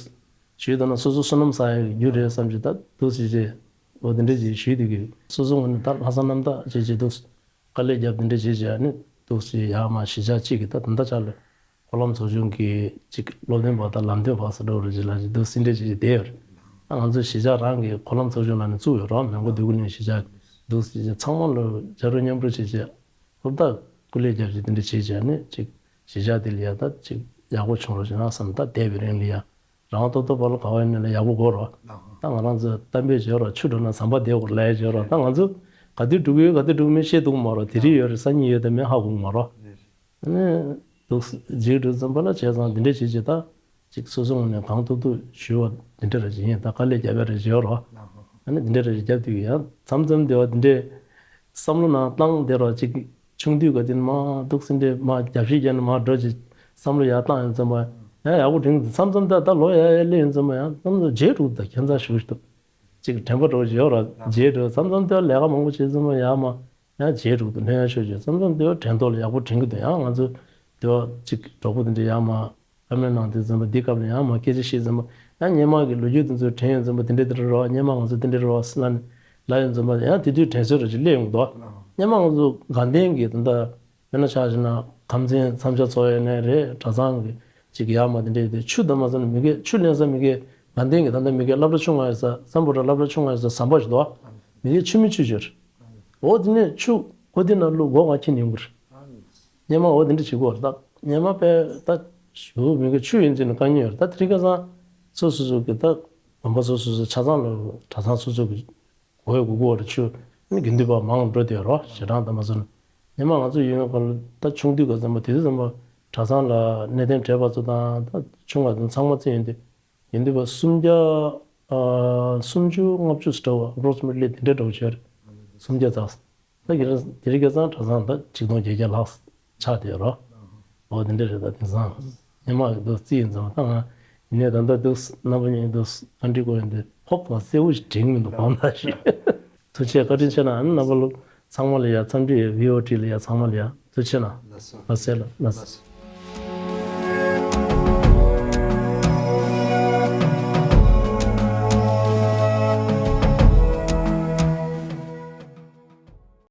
ཞུས་ད་ན་སོ་སོ་བསོད་ནམས་བསགས་ཡག་རྒྱུ་རེད་བསམ་གྱི་ད་འདུག་ཟེར་བྱས་འོ་དེ་འདྲ་ཅིག་ཞུས་འདུག་གི། སོ་སོ་ངོས་ནས་ད་ལྷག་བསམ་རྣམ་དག་བྱས་བྱས་འདུག་དཀའ་ལས་བརྒྱབ་དེ་འདྲ་བྱས་བྱས་ཨ་ནི་འདུག་ཟེར་ཡར་མར་གཞིས་ཆགས་གཅིག་གི་ད་ད་ལྟ་ཆ་ལ་འཁོར་ལམ་ཚོགས་ཆུང་གི་ཅིག་སློབ་སྟོན་པ་དང་ལམ་སྟོན་པ་ཟེར་འགྲོ་རེད་ཅིག་ལ་ཅིག་འདུག་སེ་འདྲ་ཅིག་བསྡད་ཡོད་རེད། ད་ང་ཚོ་གཞིས་ཆགས་རང་གི་འཁོར་ལམ་ཚོགས་ཆུང་ནང་ནས་བཙུགས་ཡོད་རེད། མོན་གྷོ་འདོད་རྒུ་གླིང་གཞིས་ཆགས་འདུག་སེ་ཚང་མ་ལ་རྒྱབ་སྐྱོར་མཉམ་རུབ་བྱས་བྱས་ཧུར་ཐག་སྐུ་ལས་བརྒྱབ་བྱས་དེ་འདྲ་བྱས་བྱས་ཨ་ནི་ཅིག་གཞིས་ཆགས་དེ་ལ་ཡ་ད་ཅིག་ཡག་པོ་བྱུང་རོགས་བྱས་ན་བསམ། ད་འདས་པའི་རིང་ལ་ཡ། རང་ཏོག་ཏོག་པ་ལ་ག་བ་ཡིན་ན་ལ་ཡག་པོ་དགོས་རོགས། ད་ང་རང་ཚོ་གཏམ་དཔེ་བརྗོད་རོགས། ཆུ་འགྲོ་ན་ཟམ་པ་བདེ་དགོས་ལབ་ཡ་བརྗོད་རོགས། ད་ང་ཚོ་ག་དུས་འགྲོ་གི་ཡོད་ག་དུས་འགྲོ་གི་མེད་ཤེས་ཐུབ་ཀྱི་མ་རོགས། དེ་རིང་ཡོད་རེད་སང་ཉིན་ཡོད་དེ་མེད་ཧ་གོ་གི་མ་རོགས། ཨ་ནི་འདུག་རྗེས་འགྲོ་ཙམ་པ་ལ་བྱས་ཙང་དེ་འདྲ་བྱེད་ཅེས་ད་ཅིག་སོ་སོ་ངོས་ནས་གང་ཐུབ་ཐུབ་ཞུ་བ་དེ་འདྲ་རེ་བྱེད་ཡིན། ད་དཀའ་ལས་རྒྱབ་ཡ་རེ་བྱེད་རོགས། ཨ་ནི་དེ་འདྲ་རེ་རྒྱབ་དུས་ཡང་མཚམས་མཚམས་དེ་བ་དེ་འདྲས་བསམ་བློ་ནང་བཏང་བསྡད་རོགས་ཅིག་ཆུང་དུས་ག་དུས་མ་འདུག་སེ་འདྲས་མ་རྒྱབ་བཤིག་རྒྱབ་ནས་མ་འགྲོ་ཅིག་བསམ་བློ་ཡར་བཏང་ཡོང་ཙམ་པ་ཡང་ཡག་པོ་དྲན་གི་འདུག་མཚམས་མཚམས་ད་ད་ལོ་ཡར་ཡར་སླེབས་ཡོང་ཙམ་པ་ཡང་མཚམས་མཚམས་བརྗེད་འགྲོ་གི་འདུག་ད་ཁྱད་མཚར་ཞེ་པོ་ཞིག་འདུག་ཅིག་དྲན་པ་འགྲོ་བརྗེད་རོགས་བརྗེད་འགྲོ་མཚམས་མཚམས་ད་ལས་ཀ་མང་པོ་བྱས་ཙམ་པ་ཡར་མར་ ཡང་རྗེས་འགྲོ་དུ་ལྷན་ཡང་ཤོད་ཅེས་མཚམས་མཚམས་དེ་བ་དྲན་ཐོག་ལ་ཡག་པོ་དྲན་གྱི་འདུག་ཡང་ང་ཚོ་དེ་བ་གཅིག་གྲོགས་པོ་དེ་འདྲ་ཡང་མ་ཨ་མའི་ནང་དེ་འཛིན་པ་འདི་སྐབས་ལ་ཡང་མ་སྐད་ཆ་བཤད་འཛིན་པ་ཡང་སྔོན་མ་གི་ལོ་རྒྱུས་དེ་ཚོ་དྲན་ཡོད་འཛིན་པ་དེ་འདྲ་དེ་འདྲ་རེད་བ། སྔོན་མ་ང་ཚོ་དེ་འདྲ་རེད་བ་ཟེར་ལབ་ནས་ལབ་ཡོད་འཛིན་པ་ཡང་དེ་དུས་དྲན་གསོ་རེ་ཅིག་སླེབས་ཡོང་གི་འདུག་སྔོན་མ་ང་ཚོ་དགའ་ལྡན་གྱི་ད་ལྟ་དཔེར་ན་ཆ་བཞག་ན་ཁམས་ཚན་མཚམས་ཆ་ཚོགས་ཡས་ནས་རེད། གྲྭ་ཚང་གི་ཅིག་ཡར་མར་དེ་འདྲ་ཡོད་དེ་ཆུ་དང་མ་ཟ་ན་མི་སྒེར་ཆུ་ལེན་ས་མི་སྒེར་དགའ་ལྡན་གྱི་ད་ལྟ་མི་སྒེར་སློབ་གྲྭ་ཆུང་བ་ཡོད་ས་སམ་བྷོ་ཊ་སློབ་གྲྭ་ཆུང་བ་ཡོད་ས་ཟམ་པ་ཞིག་འདུག་མི་སྒེར་ཆུ་མིག་ཆུ་ཆུར། འོ་དེ་ནས་ཆུ་འོ་དེ་ན་བླུག་སྒོ་ང་ཁྱི་ཉིན་གུར། སྔོན་མ་འོ་དེ་འདྲ་བྱེད་དགོས་རེད་ད། སྔོན་མ་དཔེ་ད་ཞུ་མི་སྒེར་ཆུ་ཡོད་ཚེ་ནི་དཀའ་ངལ་ཡོད་རེད་ད། དེ་རིང་ཁ་སང་སོ་སོ་སོ་གི་ད་དགོན་པ་སོ་སོ་སོ་ཆ་ཚང་ལ་གྲྭ་ཚང་སོ་སོ་གི་དགོས་དགོས་དགོས་རེད། ཆུ་ནི་དགེ་འདུན་པ་མང་འགྲོ་དེ་རོ་ཞེ་དྲག་ད་མ་སོང་ན། སྔོན་མ་ང་ཚོ་ཡོད་ཡོད་ག་ལ་ད་ཆུང་དུས་ག་ཙམ་པ་དེ་དུས་ཙམ་པ་གྲྭ་ཚང་ལ་གནས་བརྟན་བགྲེས་པ་ཚོ་དང་ད་ཆུང་བ་དང་ཚང་མ་རྩིས་ཡོང་དུས་དགེ་འདུན་པ་སུམ་བརྒྱ་ཨ་སུམ་ཅུ་ལྔ་བཅུ་ཙམ་འདྲ་བ་approximately དེ་འདྲ་འདྲ་བོ་བྱས་རེད། སུམ་བརྒྱ་ཙམ། ད་དེ་རིང་ཁ་སང་གྲྭ་ཚང་ད་ཆིག་སྟོང་བརྒྱད་བརྒྱ་ལྷག་ཆགས་བསྡད་ཡོད་རོ། འོ་དེ་འདྲ་རེད། ད་དེང་སང་སྔོན་མ་གི་འདུག་རྩིས་ཡིན་ཙང་ད་ང་ཡིན་ནའི་ད་ལྟ་འདུག་རྣམ་པ་གཉིས་འདུག་བཀའ་འདྲི་སྐོར་ཡིན་དུས་ཧོབ་ང་གསལ་བོ་ཞིག་དྲན་གྱི་མི་འདུག་གང་ལྟར་ཞིག་ཐུགས་རྗེ་ཆེ། བཀའ་དྲིན་ཆེ་གནང་། ཨ་ནི་རྣམ་པ་ལོ་ཚང་མ་ལ་ཡ་འཚམས་འདྲི་ཡ་བྷི་ཨོ་ཊི་ལ་ཡ་ཚང་མ་ལ་ཡ་ཐུགས་རྗེ་ཆེ་གནང་། ལགས་སོ། ལགས་སེ་ལགས་ལགས་སོ།